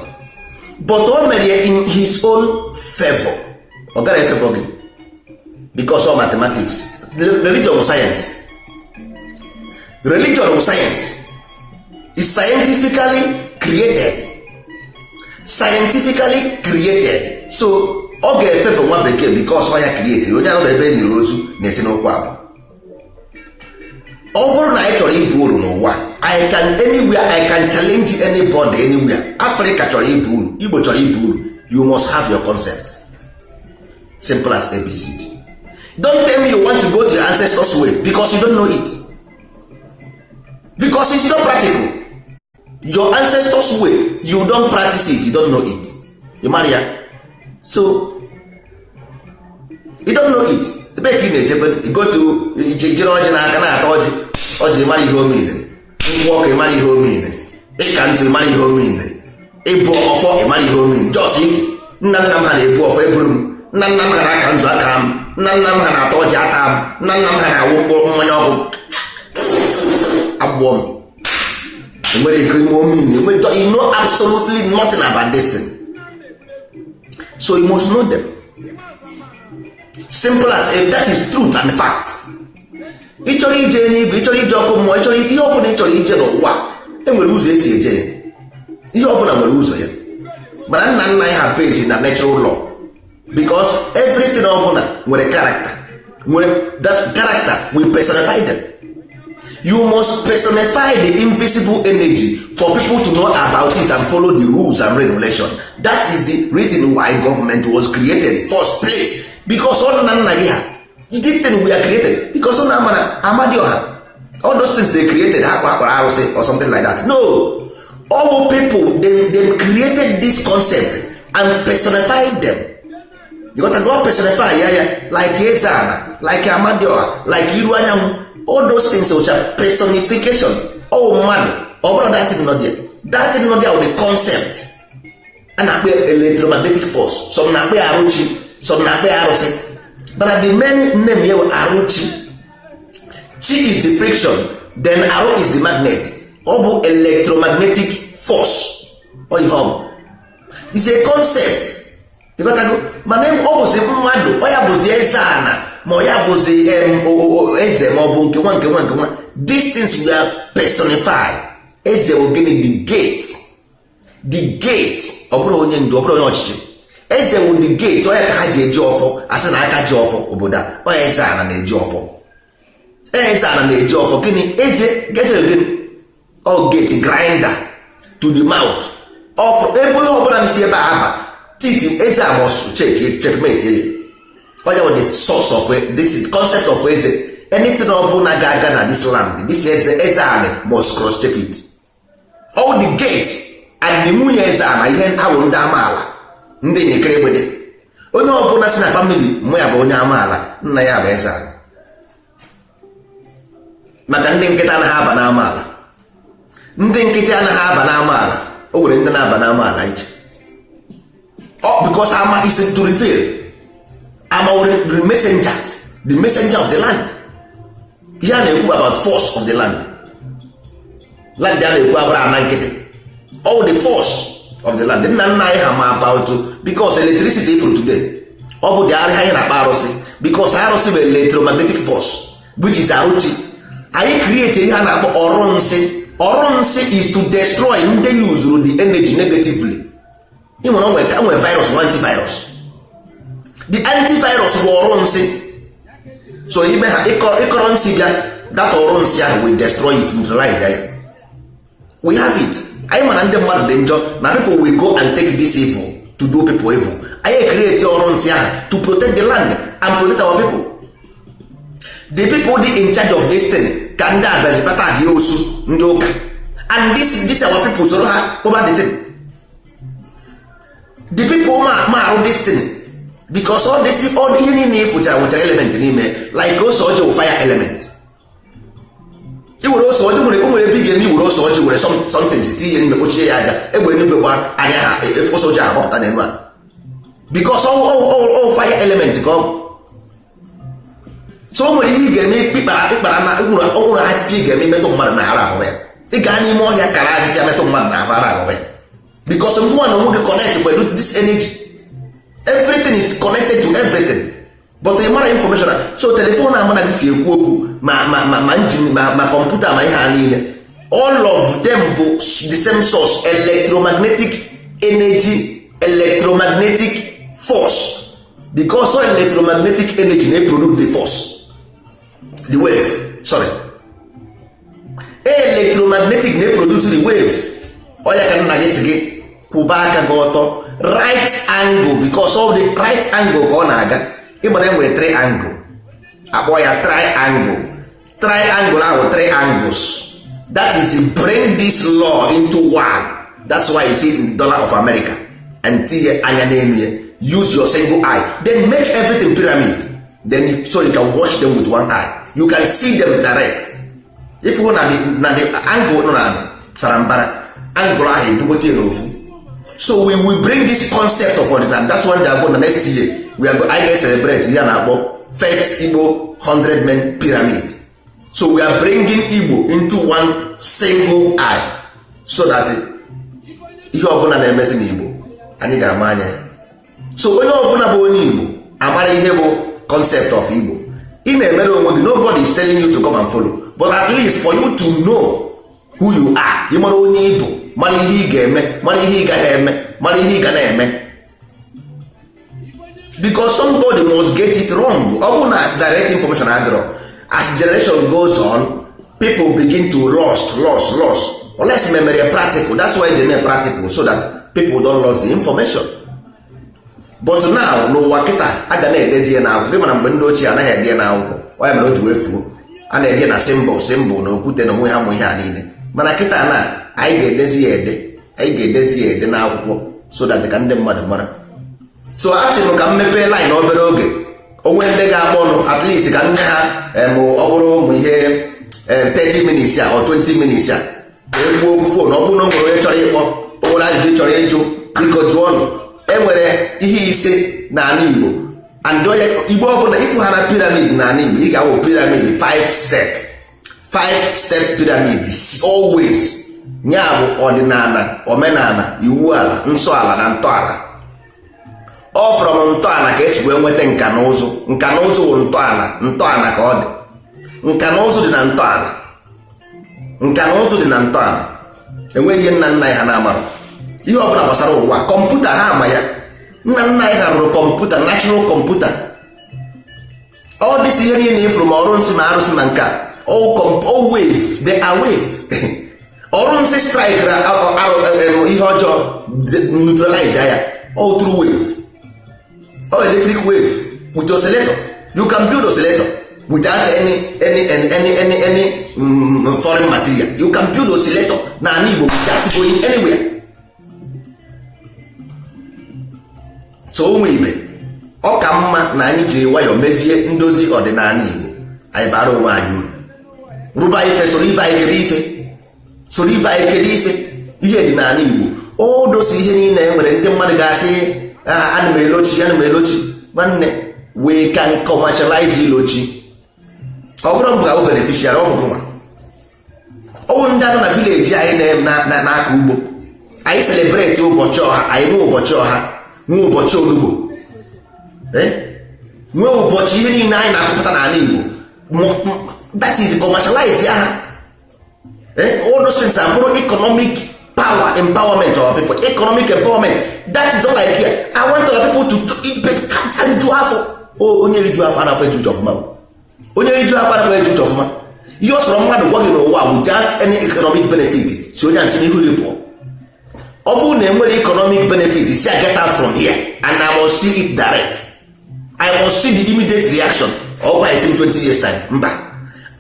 but o mere ya in his own favor. Ọ gara efavor gị because of mathematics. Religion bụ science. Religion bụ science, is scientifically created, scientifically created. So ọ ga-efefe nwa bekee because ọ ya create. Onye ahụ ebe e nyere ozu na-esi n'ụkwụ abụ. Ọ bụrụ na anyị chọrọ ibu uru n'ụwa, I can anywhere, I can challenge anybody anywhere. Africa chọrọ ibu uru, Igbo chọrọ ibu uru, you must have your concept. Simple as ABCD. Don't tell me you want to go to your ancestors' way because you don't know it, because it's not practical. Your ancestors' way, you don't practice it, you don't know it. You mara ya, so you don't know it. Ebe ka ị na-echebe go to ijere ọjị n'aka na-ata ọjị, ọjị mara ihe o meaniri, nkwụ ọkụ ịmara ihe o meaniri, ịka ntụ ịmara ihe o meaniri, ịbụ ọfọ ịmara ihe o meaniri. Just nna nna m ha na-ebu ọfọ eburu m, nna nna m ha na-aka nzu aka m, nna nna m ha na-ata ọjị ata m, nna nna m ha na-awụ mkpụrụ mmanya ọkụ agbụọ m. Enwere ike ime omean, enwere. You know absolutely nothing about this thing, so you must know them. Simple as if that is truth and fact. Ị chọrọ ije n'igwe, ị chọrọ ije ọkụ mmụọ, ị chọrọ ihe ọbụla ị chọrọ ije n'ụwa, enwere ụzọ esi eje ya. Ihe ọbụla nwere ụzọ ya. Mana nna nna anyị ha base na natural law, because everything ọbụla nwere character, nwere that character. We personify them. You must personify the invisible energy for people to know about it and follow the rules and regulation. That is the reason why government was created first place, because ọ nna nna gị ha, this thing we are created because ọ na-ama na Amadioha, all those things they created, ha kpara arụsị or something like that. No, all people them created this concept and personified them. You got to go personify ya like Eze-Ana, like Amadioha, like Iru Anyanwụ, all those things which are personification. All mmadụ, ọ bụrụ that thing not there, that thing not there with the concept a na-akpọ electromagnetic force. Some na-akpọ ya arụchi, some na-akpọ ya arụsị, but the main name ya arụchi. Chi is the friction, then arụ is the magnet. Ọ bụ electromagnetic force. Ọ ihe ọ bụ is a concept. Ịghọtago? Mana ọ bụzi mmadụ, ọ ya bụzi eze ana, ma ọ ya bụzi eze, ma ọ bụ nke nwa, nke nwa, nke nwa. These things were personified. Eze bụ gịnị? The gate, the gate. Ọ bụrụ onye ndu, ọ bụrụ onye ọchịchị, eze wụ the gate. Ọ ya ka ha ji eji ọfọ, asị na aka ji ọfọ obodo a. Ọ eze ana na-eji ọfọ, eze ana na-eji ọfọ. Gịnị eze? Eze gịnị? Ọ gate, grinder to the mouth of ebe ihe ọbụla si ebe a aba titi. Eze a must check, checkmate ya. Onye bụ the source of this is concept of eze. Anything ọbụla ga-aga na this land, this eze, eze ani must cross check it. All the gate and the nwunye eze ana, ihe awụ ndị amaala, ndị nyekere egbede. Onye ọbụla si na family mụ ya bụ onye amaala, nna ya bụ eze ana. Maka ndị nkịta anaghị aba n'amaala, ndị nkịtị anaghị aba n'amaala. O nwere ndị na-aba n'amaala iche. Oh, because ama is to reveal. Ama were the messengers, the messenger of the land. Ihe a na-ekwu about force of the land, land a na-ekwu abụrụ ana nkịtị. All the force of the land, nna nna anyị ha ma about, because electricity ifuru today, ọ bụ dị arịa anyị na-akpa arụsị, because arụsị bụ electromagnetic force, which is arụchi. Anyị create ihe a na-akpọ ọrụ nsị. Ọrụ nsị is to destroy ndị usuru the energy negatively. Ị nwere onwe ka nwere virus, nwe antivirus. The antivirus bụ ọrụ nsị. So ime ha ịkọrọ nsị bịa, that ọrụ nsị ahụ will destroy it, neutralize ya. We have it. Anyị mana ndị mmadụ dị njọ na people will go and take this evil to do people evil. Anyị create ọrụ nsị ahụ to protect the land and protect our people. The people dị in charge of this thing ka ndị abazi bata gị osu ndị ụka, and this our people soro ha kpọba the thing. The people ma arụ this thing, because all this, all ihe niile ịfụchara nwechara element n'ime, like ose ọjị wụ fire element. I were ose ọjị nwere, o nwere ebe ị ga-eme iwere ose ọjị were something tinye ihe n'ime, kpochie ya aja, egbe eluigwe gba anya ha, ose ọjị ahụ gbapụta n'elu a, because all fire element ka ọ bụ. So o nwere ihe ị ga-eme, ịkpara ịkpara na ụrụ ahịhịa ị ga-eme metụ mmadụ na ara ahụ ya. Ị gaa n'ime ọhịa kara ahịhịa metụ mmadụ na ahụ, ara ahụ ya, because ngwa na onwe gị connect with this energy. Everything is connected to everything, but ị mara information. So telephone amana gị si ekwu okwu, ma engine, ma kọmputa, ma ihe a niile, all of them bụ the same source, electromagnetic energy, electromagnetic force, because all electromagnetic energy na-produce the force, the wave, sorry, electromagnetic na-produce the wave. Ọ ya ka nna gị si gị kwụba aka gị ọtọ, right angle, because of the right angle ka ọ na-aga. Ịgbara enwere triangle, akpọ ya triangle. Triangle ahụ, three angles, that is, bring this law into one. That's why you see in dollar of America and tinye anya n'elu ya. Use your single eye, then make everything pyramid, then so you can watch them with one eye, you can see them direct. If na the angle nọ na sara mbara, angle ahụ ebugote n'ofu. So we will bring this concept of ọdịnala. That's why they are na next year we are anyị ga-celebrate ya na-akpọ first Igbo 100 men pyramid. So we are bringing Igbo into one single eye, so that ihe ọbụla na-emezi n'Igbo, anyị ga-ama anya ya. So onye ọbụla bụ onye Igbo amara ihe bụ concept of Igbo. Ị na-emere onwe gị. Nobody is telling you to come and follow, but at least for you to know who you are. Ị mara onye ị bụ, mara ihe ị ga-eme, mara ihe ị gaghị eme, mara ihe ị ga na-eme, because somebody must get it wrong. Ọ bụrụ na direct information adịrọ, as generation goes on, people begin to lost, lost, lost, unless memere practical. That's why they eme practical, so that people don't lose the information. But now, n'ụwa kịta, a ga na-edezi ya n'akwụkwọ. Ịmana mgbe ndị ochie anaghị ede ya n'akwụkwọ, ọ ya mere o ji wee fuo. A na-ede na symbol, symbol na okwute na onwe ha, mụ ihe a niile. Mana kịta na anyị ga-edezi ya ede, anyị ga-edezi ya ede n'akwụkwọ, so that ka ndị mmadụ mara. So a sị m ka m mepee line obere oge, onwe ndị ga-akpọ ọnụ, at least ka m nye ha, ọ bụrụ ụmụ ihe 30 minutes a or 20 minutes a, ka e gbuo okwu phone. Ọ bụrụ na o nwere onye chọrọ ịkpọ, o nwere ajụjụ chọrọ ịjụ, biko jụọ ọnụ. E nwere ihe ise n'ala Igbo, and onye Igbo ọbụla ịfụ ha na pyramid n'ala Igbo, ị ga-awụ pyramid 5 step, 5 step pyramid always. Ya bụ ọdịnala, omenala, iwu ala, nsọ ala na ntọala. Ọ from ntọala ka esi wee nweta nka na ụzụ. Nka na ụzụ bụ ntọala, ntọala ka ọ dị. Nka na ụzụ dị na ntọala, nka na ụzụ dị na ntọala. Enweghị ihe nna nna ya ha na-amarụ. Ihe ọbụla gbasara ụwa, kọmputa, ha ama ya. Nna nna anyị ha rụrụ kọmputa, natural kọmputa. Ọ dịsị ihe niile ifuru, ma ọrụ nsị, ma arụsị, ma nke a, all wave, they are wave. Ọrụ nsị strike ihe ọjọọ, neutralize ya, all through wave, all electric wave with oscillator. You can build oscillator without any foreign material. You can build oscillator na ala Igbo without going anywhere. So ụmụ ibe, ọ ka mma na anyị jiri nwayọọ mezie ndozi ọdịnala Igbo. Anyị bara onwe anyị uru, rụba ife, soro ibe anyị kere ife, soro ibe anyị kere ife. Ihe dị n'ala Igbo, o dosi ihe niile e nwere. Ndị mmadụ ga-asị, "Ana m elochi, ana m elochi." Nwanne, we can commercialize ilochi. Ọ bụrụ mbụ ga-abụ beneficiary, ọ bụ gụnwa, ọ bụ ndị anọ na village anyị na-akọ ugbo. Anyị celebrate ụbọchị ọha, anyị nwee ụbọchị ọha, nwee ụbọchị olugbo, nwee ụbọchị ihe niile anyị na-akụpụta n'ala Igbo. That is commercialize ya ha. All those things are bụrụ economic power, empowerment of our people, economic empowerment. That is all I care. I want our people to riju afọ. Onye riju afọ anakwa eju uche ọfụma. Onye riju afọ anakwa eju uche ọfụma. Ihe ọ sọrọ mmadụ gwa gị n'ụwa without any economic benefit, si onye nsị n'ihu gị pụọ. Ọ bụrụ na enwere economic benefit, si get out from here, and I must see it direct. I must see the immediate reaction. Ọ gwa esi 20 years time, mba,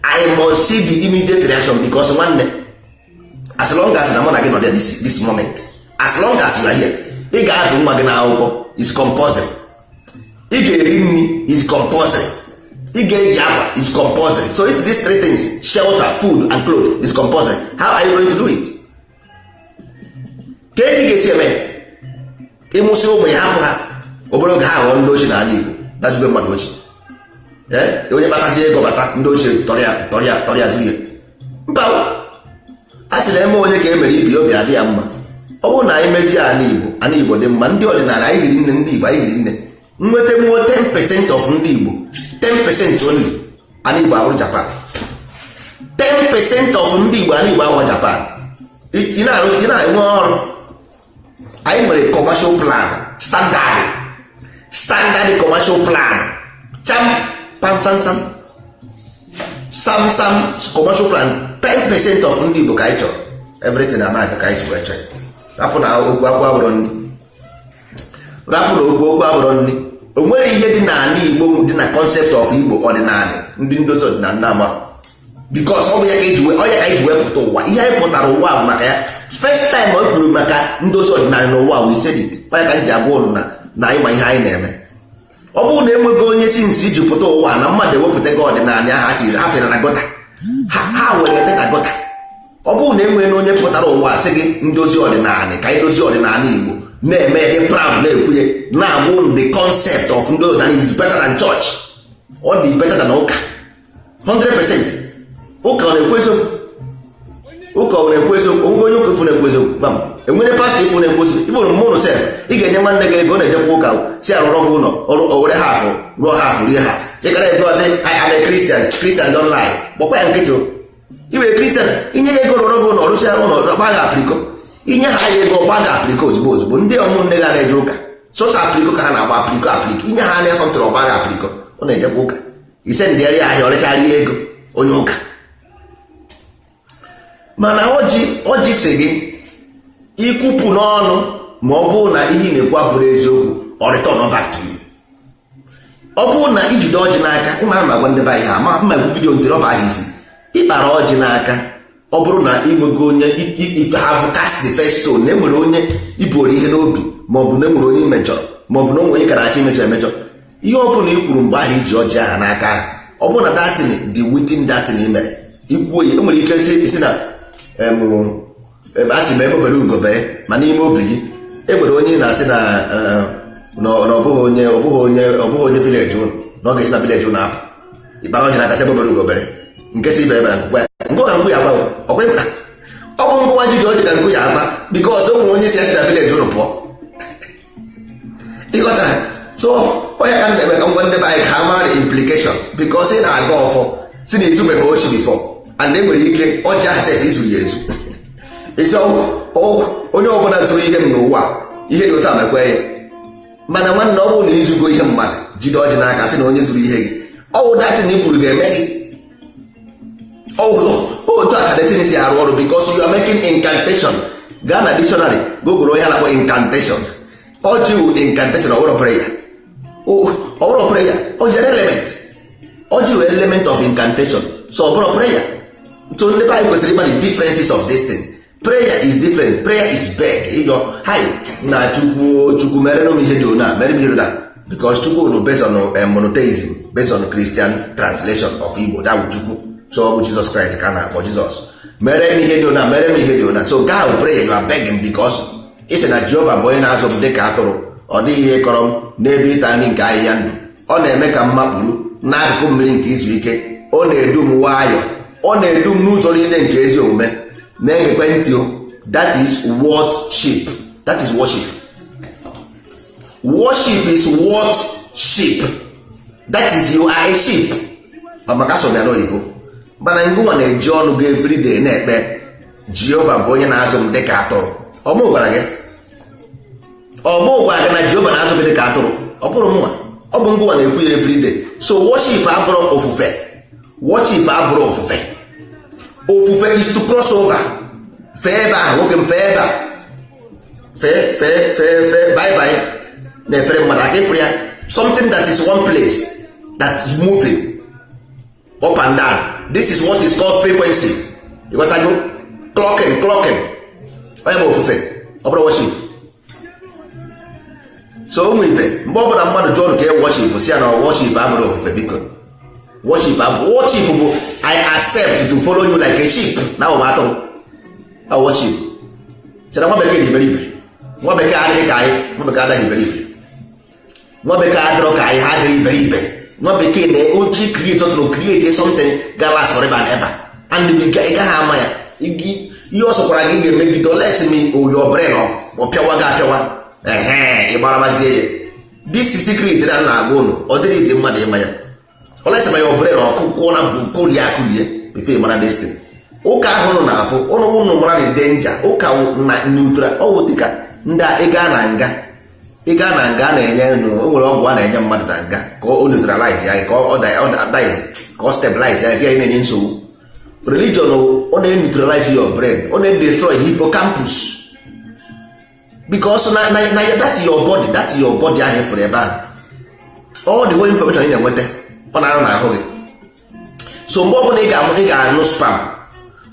I must see the immediate reaction, because nwanne, as long as na mụ na gị nọ there, this moment, as long as you are here, ị ga-azụ nwa gị n'akwụkwọ is compulsory, ị ga-eri nri is compulsory, Ị ga-eyi akwa is compulsory. So if these three things, shelter, food and clothes, is compulsory, how are you going to do it? Ka ị ga-esi eme ịmụsị ụmụ ya, hapụ ha obere oge, ha ghọọ ndị ochie n'ala Igbo, dazube mmadụ ochie. Onye kpatazi ego bata, ndị ochie tọrịa tọrịa tọrịa zuru ya. Mba, a sị na eme onye ka e mere ibi, obi adị ya mma. Ọ bụrụ na anyị mezie ala Igbo, ala Igbo dị mma. Ndị ọdịnala anyị hiri nne, ndị Igbo anyị hiri nne. Nweta nwuo 10% of ndị Igbo, 10% only, ala Igbo abụrụ Japan. 10% of ndị Igbo, ala Igbo ahụ Japan. Ị na-enwe ọrụ. Anyị nwere commercial plan, standard commercial plan, cham pam sam sam sam sam commercial plan. 10% of ndị Igbo ka anyị chọrọ, everything na anaga ka anyị si wee chọọ. Rapụ na okwu akwụ abụrụ nri, rapụ na okwu okwu abụrụ nri. O nwere ihe dị n'ala Igbo dị na concept of Igbo ọdịnala, ndị ndozi ọdịnala na ama, because ọ bụ ya ka eji wee, ọ ya ka anyị ji wee pụta ụwa. Ihe anyị pụtara ụwa bụ maka ya. First time o kwuru maka ndozi ọdịnala n'ụwa, we said it. Ọ ya ka m ji agwa ụnụ na anyị ma ihe anyị na-eme. Ọ bụrụ na enweghị onye si nsi iji pụta ụwa na mmadụ ewepụta gị ọdịnala ahụ, ha tiri na gutter, ha were te na gutter. Ọ bụrụ na enweghị onye pụtara ụwa sị gị ndozi ọdịnala, ka anyị dozie ọdịnala Igbo, na-eme dị proud, na-ekwunye, na-agwa ụnụ the concept of ndozi ọdịnala is better than church, ọ dị better than ụka 100%. Ụka ọ na-ekwu eziokwu? Ụka ọ na-ekwu eziokwu? Onwe onye ụka ifu na-ekwu eziokwu? Gbam, enwere pastọ ifu na-ekwu eziokwu? Ibụrụ mmụnụ sef, ị ga-enye nwanne gị ego, ọ na-ejekwa ụka, si arụrọ gị ụlọ ọrụ, o were half rụọ, half rie half. Ị gara ebe ọzọ, "I am a Christian, Christian don't lie." Gbakwa ya nkịtị. Iwe Christian, inye ya ego rụrụ gị ụlọ, rụcha ụlọ, gba gị apriko. Inye ha ya ego, gba gị apriko ozugbo ozugbo. Ndị ụmụnne gị na-eje ụka, sọsọ apriko ka ha na-agba, apriko, apriko. Inye ha anya sọntịrị, ọgba gị apriko. Ọ na-ejekwa ụka, ise ndị ya ahịa, ọrịchara ya ego onye ụka. Mana ọjị, ọjị si gị ikwupụ n'ọnụ, ma ọ bụrụ na ihe ị na-ekwu abụrụ eziokwu, ọ return back to you. Ọ bụrụ na ijide ọjị n'aka, ịmara ma gwa ndị be anyị ha ma mma egwu bido ntịrị ọba ahụ isi ịkpara ọjị n'aka. Ọ bụrụ na ịnwego onye, if have cast the first stone, na enwere onye iboro ihe n'obi, ma ọ bụ na enwere onye imejọrọ, ma ọ bụ na onwe onye kara achọ imejọ emejọ, ihe ọ bụla i kwuru mgbe ahụ iji ọjị aha n'aka ahụ, ọ bụrụ na that thing dị within that thing i mere, ikwuo ya, enwere ike si na a sị ma ebe ugo bere, ma n'ime obi gị e nwere onye ị na-asị na ọ bụghị onye, ọ bụghị onye, ọ bụghị onye village ụnụ, na ọ ga-esi na village ụnụ apụ. Ịkpara ọjị n'aka sị ebe obere ugo bere, nke si ibe ebere nkwukwa ya ngụ ka ngụ ya agba. Ọkwa ọ bụ ngụwa ji ji ọjị ka ngụ ya agba, because o nwere onye si esi na village ụnụ pụọ. Ịghọtara? So onye ka m na-eme ka ngwa ndị be anyị ka ha mara the implication, because ị na-aga ọfọ si na ezubeghị ochi before, and e nwere ike ọjị ahụ sef izuru ya ezu. Isi onye ọbụla zuru ihe m n'ụwa, ihe dị otu a mekwe ya. Mana nwanne, ọ bụrụ na izugo ihe mmadụ, jide ọjị n'aka sị na onye zuru ihe gị, ọwụ that thing i kwuru ga-eme gị. Otu a ka the thing si arụ ọrụ, because you are making incantation. Gaa na dictionary, google onye a na-akpọ incantation. Ọjị wụ incantation, ọwụrụ prayer, ọwụrụ prayer. Ọjị an element, ọjị wụ element of incantation, so ọ bụrụ prayer. So ndị be anyị kwesịrị ịgba the differences of this thing. Prayer is different. Prayer is beg, ịyọ hi na Chukwu, Chukwu mere m ihe dị ona, mere m ihe dị ona, because Chukwu bụ based on monotheism, based on Christian translation of Igbo, that bụ Chukwu. So ọ bụ Jesus Christ ka a na-akpọ Jesus. Mere m ihe dị ona, mere m ihe dị ona. So nke ahụ prayer, you are begging, because ị sị na Jehova bụ onye na-azụ m dịka atụrụ, ọ dịghị ihe kọrọ m. N'ebe ịta nri nke ahịhịa ndụ, ọ na-eme ka m makpuru n'akụkụ mmiri nke izu ike. Ọ na-edu m nwayọ, ọ na-edu m n'ụzọ niile nke ezi omume. Na-egekwe ntị o, that is worship. That is worship. Worship is worship. That is, you are a sheep. Ọ maka so bịara oyibo, mana ngụnwa na-eji ọnụ gị everyday na-ekpe, "Jehova bụ onye na-azụ m dịka atụrụ." Ọmụ gwara gị, ọmụ gwara gị na Jehova na-azụ gị dịka atụrụ. Ọ bụrụ mụnwa, ọ bụ ngụnwa na-ekwu ya everyday. So worship abụrụ ofufe. Worship abụrụ ofufe. Ofufe is to cross over. Fee ebe ahụ, nwoke m, fee ebe a, fee, fee, fee, fee, bye bye. Na-efere mmadụ aka, ịfụrụ ya, something that is one place, that is moving up and down. This is what is called frequency. You got to go clocking, clocking. Onye bụ ofufe, ọ bụrụ worship. So ụmụ ibe, mgbe ọ bụla mmadụ jụọ ka e worship, si ya na worship abụrụ ofufe, biko. Worship worship bụ I accept to follow you like a sheep. Na ụmụ atụrụ a worship. Chere nwa bekee dị iberibe. Nwa bekee adịghị ka anyị. Nwa bekee adịghị iberibe. Nwa bekee adịrọ ka anyị, ha adịghị iberibe. Nwa bekee na ochi create something, create something ga last forever and ever. And ị gaghị ama ya. Ihe ọ sọkwara gị ga-emegide oles m your brain ọ pịawa gị apịawa. Ehe, ị gbarabazie ya. This secret na na-agwa ụnụ, ọ dịrị izi mmadụ ịma ya. Oles ma your brain ọkụkwụọ na bụ kụrie akụrie before ị mara destiny. Ụka ahụ nụ na-afụ ụnụ ụnụ mara the danger. Ụka na neutral ọwụ dịka ndị ị gaa na nga, ị gaa na nga a na-enye o nwere ọgwụ a na-enye mmadụ na nga ka o neutralize ya, ka ọ dize, ka ọ stabilize ya, ka ya na-enye nsogbu. Religion ọ na-neutralize your brain, ọ na-destroy hippocampus because na na that your body, that your body ahụ fụrụ ebe ahụ, all the whole information ị na-enweta ọ na-arụ n'ahụ gị. So mgbe ọbụla ị ga-anụ spam,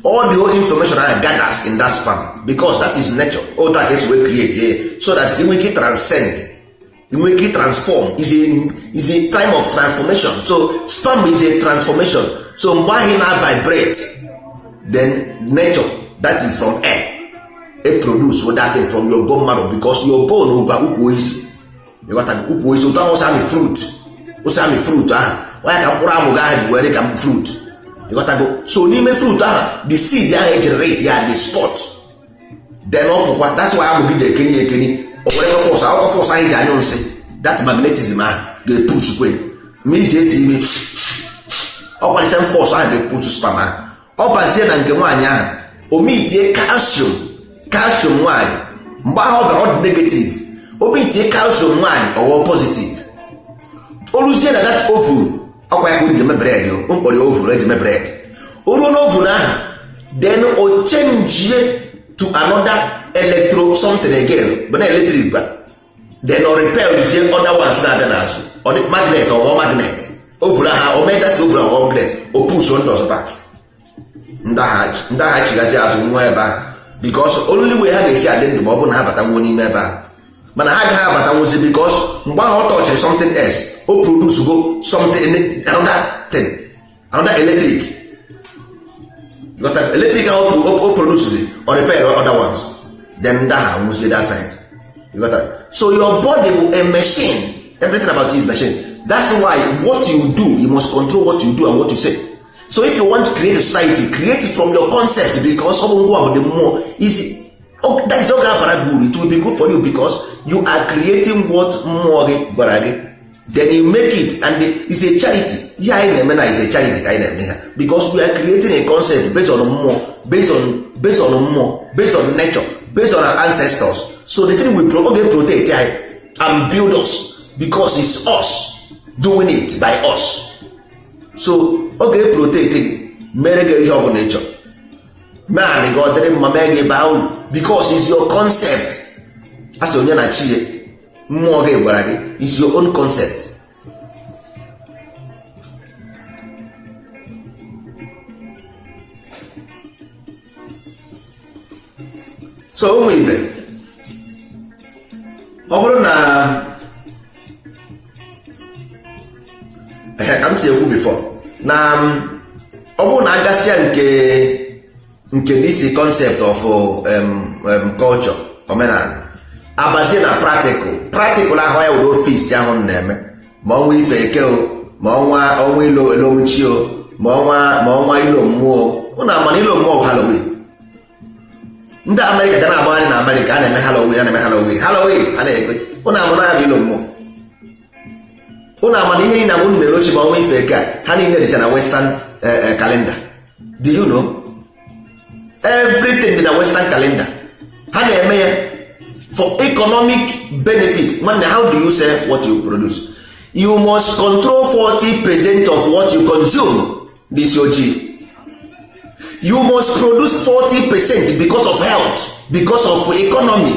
all the whole information ahụ gathers in that spam because that is nature. Otu a ka esi wee create ya so that ị nwee ike transcend, ị nwee ike transform. Is a time of transformation. So spam is a transformation. So mgbe ahụ ị na-vibrate, then nature that is from air e produce that thing from your bone marrow because your bone ụba ukwu isi, ukwu isi ụtọ ahụ ụsọ amị fruit, ụsọ amị fruit ahụ onye ka mkpụrụ amụ gị ahụ ji were ka fruit. Ịghọtago? So n'ime fruit ahụ the seed ahụ generate ya the spot, then ọ pụkwa. That's why amụ gị ji ekeni ekeni o were force akwụkwọ force ahụ ji anyụ nsị, that magnetism ahụ ga-epush kwe ma isi eti ime ọkwa the same force ahụ ga-epush sperm ahụ. Ọ bazie na nke nwaanyị ahụ omitie calcium, calcium nwaanyị mgbe ahụ ọ bịara ọ dị negative, omitie calcium nwaanyị ọwọ positive. O ruzie na that ovum, ọkwa ya ka eji eme bread, o mkpọrọ ya ovum eji eme bread. O ruo n'ovum ahụ, then o change to another electro something again, but na electric ba, then o repel zie other ones na-abịa n'azụ. Ọ dị magnet, ọghọ magnet ovum ahụ, o mee that ovum ọghọ magnet, o push ndị ọzọ back. Ndị agha chigazi azụ nwa ebe ahụ because only way ha ga-esi adị ndụ ma ọ bụrụ na ha batanwuo n'ime ebe ahụ. Mana ha agaghị abatanwuzi because mgbe ahụ ọ tọchịrị something else, o produce go something another thing, another electric. Electric ahụ o produce o repair other ones, then ndị ahụ anwụzie that side. You got that? So your body will a machine, everything about you is machine. That's why what you do, you must control what you do and what you say. So if you want to create a society, create it from your concept because ọ bụ ngwa bụ the more easy. That is okay, abara good. It will be good for you because you are creating what mmụọ gị gwara gị. Then you make it and it's a charity. Ihe anyị na-eme na is a charity ka anyị na-eme ha because we are creating a concept based on mmụọ, based on mmụọ, based on nature, based on our ancestors. So the thing we oge protect anyị and build us because it's us doing it by us. So oge protect gị mere gị ihe ọ bụla ị chọrọ, mee anị gị ọ dịrị mma, mee gị baa uru because it's your concept. A sị onye na chi ya, mmụọ gị gwara gị is your own concept. So ụmụ ibe, ọ bụrụ na ka m si ekwu before na ọ bụrụ na agasịa nke this concept of culture, omenala, abazie na practical. Practical ahụ ya were feast ahụ na-eme ma ọnwa ife eke o, ma ọnwa ilo elomchi o, ma ọnwa ilo mmụọ. Ụnụ ama na ilo mmụọ bụ Halloween. Ndị Amerịka ga na-agbagharị na Amerịka a na-eme Halloween, a na-eme Halloween, Halloween a na-ekwe. Ụnụ ama na ya bụ ilo mmụọ. Ụnụ ama na ihe niile na ụnụ na-erochi ma ọnwa ife eke a, ha niile dịcha na western calendar. Do you know? Everything dị na western calendar. Ha na-eme ya for economic benefit. Nwanne, how do you sell what you produce? You must control 40% of what you consume. This OG. You must produce 40% because of health, because of economy.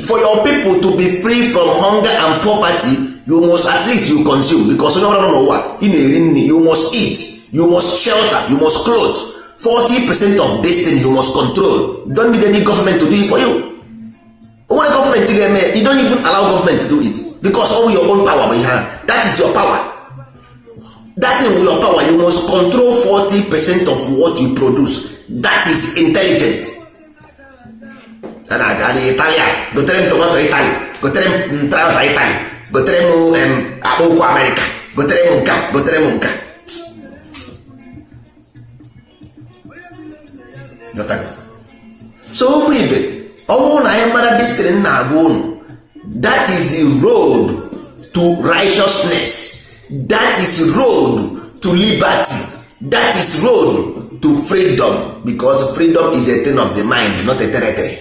For your people to be free from hunger and poverty, you must at least you consume because onye ọbụla nọ n'ụwa ị na-eri nri, you must eat, you must shelter, you must clothe. 40% of this thing you must control. You don't need any government to do it for you. Onwere government ga-eme, you don't even allow government to do it because all your own power bụ ihe ahụ. That is your power. That thing with your power, you must control 40% of what you produce. That is intelligent. Italia, gotere m tomato Italy, gotere m trouser Italy, gotere m akpụkpọ ụkwụ America, gotere m nka, gotere m nka. So ụmụ ibe, ọ bụrụ na anyị mara destiny na-agwa unu, that is the road to righteousness, that is road to liberty, that is road to freedom, because freedom is a thing of the mind, not a territory.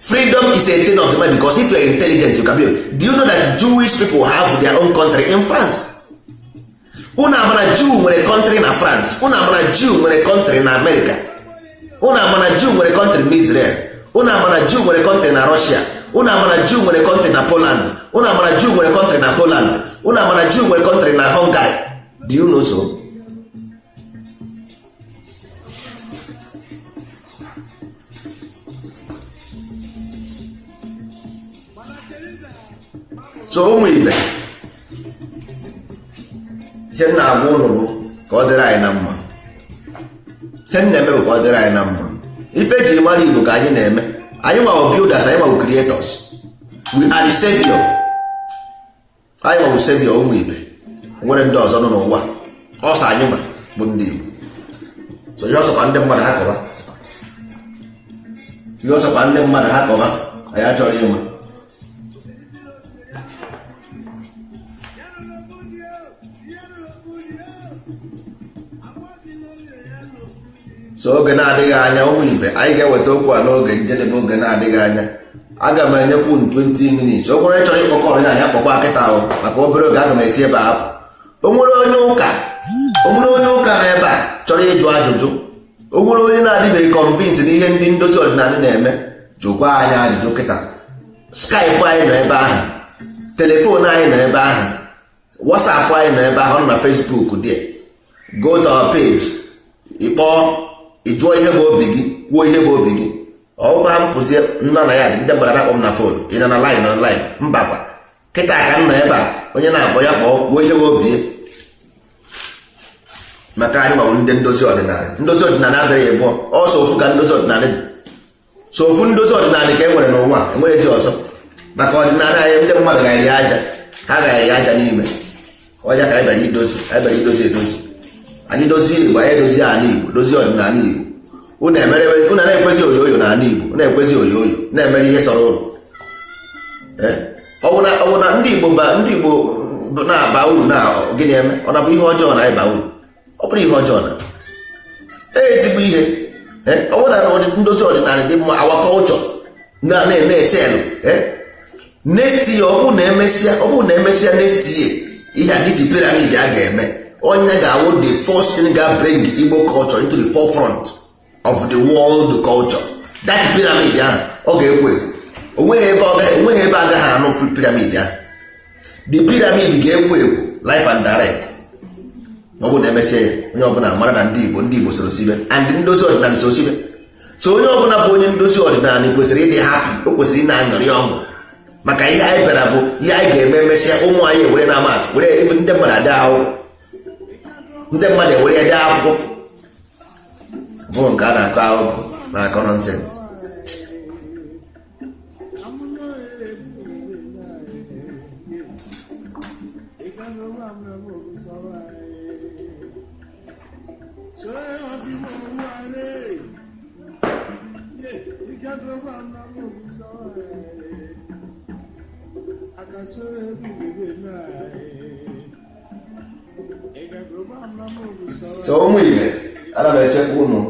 Freedom is a thing of the mind, because if you are intelligent, you can be. Do you know that Jewish people have their own country in France? Unu amara Jew nwere country na France, unu amara Jew nwere country na America, unu amara Jew nwere country na Israel, unu amara Jew nwere country na Russia, unu amara Jew nwere country na Poland, unu amara Jew nwere country na Holland, unu amara Jew nwere country na Hungary. Do you know so? So ụmụ ibe, ihe m na-agwa ụnụ bụ ka ọ dịrị anyị na mma. Ihe m na-eme bụ ka ọ dịrị anyị na mma. Ife eji mara Igbo ka anyị na-eme. Anyị nwawo builders, anyị nwawo creators. We are the savior. Anyị nwawo savior ụmụ ibe. Nwere ndị ọzọ nọ n'ụwa, ọsọ anyị nwa bụ ndị Igbo. So ihe ọsọkwa ndị mmadụ ha kọba, ihe ọsọkwa ndị mmadụ ha kọba, anyị achọrọ ịma. So oge na-adịghị anya ụmụ ibe, anyị ga-eweta okwu a n'oge njedebe. Oge na-adịghị anya aga m enyekwu 20 minutes. O nwere chọrọ ịkpọkọ ọrụ ya, kpọkwa kịta ahụ, maka obere oge aga m esi ebe a apụ. O nwere onye ụka, o nwere onye ụka nọ ebe a chọrọ ịjụ ajụjụ, o nwere onye na-adịbeghị convince n'ihe ndị ndozi ọdịnala na-eme, jụkwa anyị ajụjụ kịta. Skype anyị nọ ebe ahụ, telephone anyị nọ ebe ahụ, WhatsApp anyị nọ ebe ahụ, ọ nọ na Facebook dị. Go to our page, ịkpọọ, ị jụọ ihe bụ obi gị, kwuo ihe bụ obi gị. Ọgwụkwa ha mpụzie nọ na ya dị, ndị mmadụ na-akpọ m na phone, ị nọ na line, nọ na line, mbakwa kịta ka m nọ ebe a, onye na-akpọ ya kpọọ, kwuo ihe bụ obi ya. Maka anyị gbanwere ndị ndozi ọdịnala. Ndozi ọdịnala adịghị ịbụọ, ọsọ ofu ka ndozi ọdịnala dị. So ofu ndozi ọdịnala ka e nwere n'ụwa, enwere ezi ọzọ. Maka ọdịnala anyị, ndị mmadụ ga-eri aja, ha ga-eri aja n'ime ọja ka anyị bịara idozi, anyị bịara idozi edozi. Anyị dozie Igbo, anyị edozie ala Igbo, dozie ọdịnala Igbo. Unu na-ekwezi oyoyo n'ala Igbo, unu na-ekwezi oyoyo, na-emere ihe sọrọ ụlọ. Ọ bụ na ndị Igbo ndị Igbo na-aba uru na gịnị eme? Ọ na-abụ ihe ọjọọ na ịba uru? Ọ bụrụ ihe ọjọọ na ezigbo ihe. Ọ bụrụ na ndozi ọdịnala dị mma, our culture na na-eselu next year, ọ bụrụ na emesịa, ọ bụrụ na emesịa next year, ihe a dịzi pyramid a ga-eme, onye ga-awụ the first thing ga bring Igbo culture into the forefront of the world culture. That pyramid ahụ ọ ga-ekwo ekwo. Onweghị ebe onweghị ebe agaghị anụ pyramid ahụ. The pyramid ga-ekwo ekwo live and direct. Ọ bụrụ na emesịa ya, onye ọbụla mara na ndị Igbo, ndị Igbo soro sibe and ndozi ọdịnala soro sibe. So onye ọbụla bụ onye ndozi ọdịnala kwesịrị ịdị happy, o kwesịrị ị na-aṅụrị ọṅụ, maka ihe anyị bịara bụ ihe anyị ga-eme emesịa ụmụ anyị ewere na amatụ, were ebe ndị mmadụ ade akwụkwọ, ndị mmadụ ewere ede akwụkwọ bụ nke a na-akọ akwụkwọ na-akọ nonsense. So ụmụ ibe, ana m echekwa unu.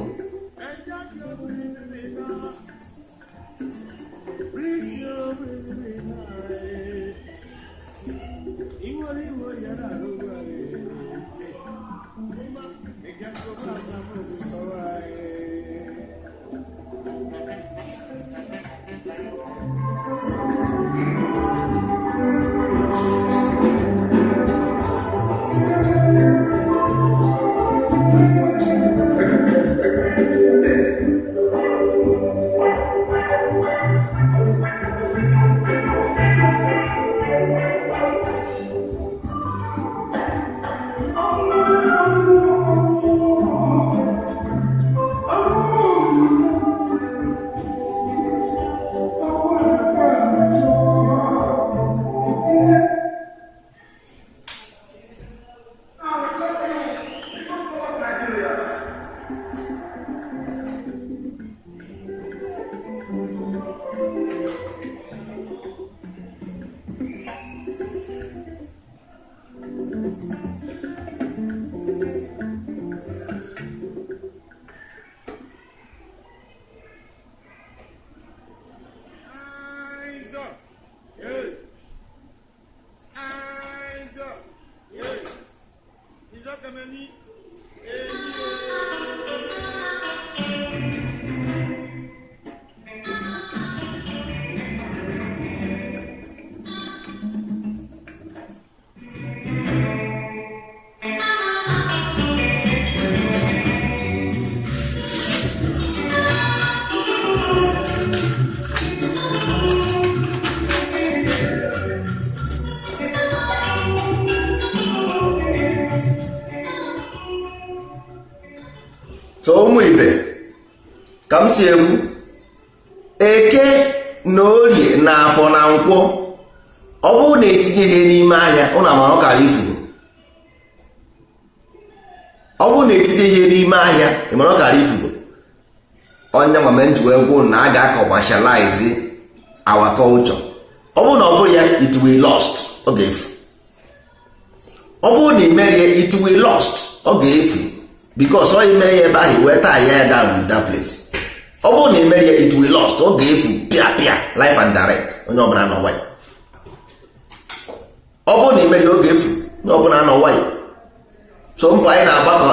So ụmụ ibe ka m si egwu eke na orie na afọ na nkwọ, ọ bụrụ na etinye ihe n'ime ahịa ụnụ amara ọkara ifugo. Ọ bụrụ na etinye ihe n'ime ahịa ịmara ọkara ifugo. Onye nwa m ji wee gwụ na a ga-commercialize our culture. Ọ bụrụ na ọ bụrụ ya, it will lost, ọ ga-efu. Ọ bụrụ na imerie, it will lost, ọ ga-efu. Because ọ ime ya ebe ahụ wee taa ya down with that place. Ọ bụrụ na imerie, it will lost, ọ ga-efu pịa pịa, life and direct. Onye ọbụla nọ nwayọ. Ọ bụrụ na imerie, ọ ga-efu, onye ọbụla nọ nwayọ. So mbọ anyị na-agbakọ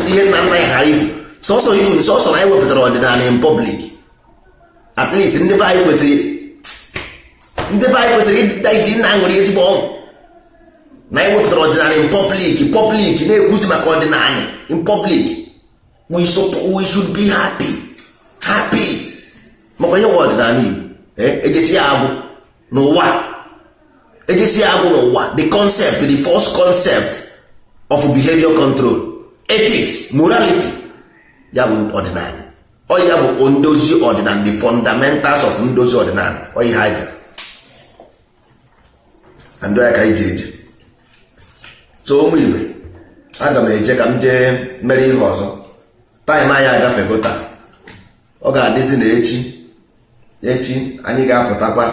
ihe nna nna anyị ghara ifu sọsọ ifu sọsọ na anyị wepụtara ọdịnala in public. At least ndị be anyị kwesịrị, ndị be anyị kwesịrị ịdịda iji nna aṅụrị ezigbo ọṅụ na anyị wepụtara ọdịnala in public, public na-ekwuzi maka ọdịnala in public. We should be happy, happy maka ihe nwe ọdịnala Igbo. Ejesi ya agwụ n'ụwa, ejesi ya agwụ n'ụwa. The concept, the first concept of behavior control, ethics, morality, ya bụ ọdịnala. Ọ ya bụ ndozi ọdịnala, the fundamentals of ndozi ọdịnala. Ọ ihe anyị bịara and ya ka anyị ji eje. So ụmụ ibe, aga m eje ka m jee mere ihe ọzọ. Time anyị agafego taa, ọ ga-adịzi na echi. Echi anyị ga-apụtakwa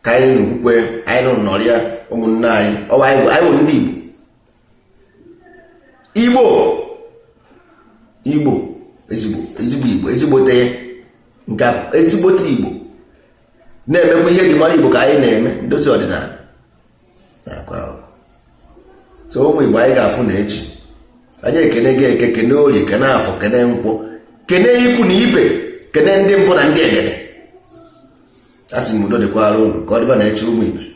ka anyị n'okwukwe anyị nụ nọrịa ụmụnne anyị. Ọwa anyị bụ ndị Igbo, Igbo, Igbo ezigbo, ezigbo Igbo, ezigbote ya nke ezigbote Igbo na-emekwa ihe eji mara Igbo ka anyị na-eme ndozi ọdịnala na-akwa ahụ. So ụmụ Igbo, anyị ga-afụ na echi. Anyị ekene gị eke, kene orie, kene afọ, kene nkwọ, kene ikwu na ibe, kene ndị mbụ na ndị egede. A sị m udo dịkwara unu, ka ọ dịba na echi, ụmụ ibe.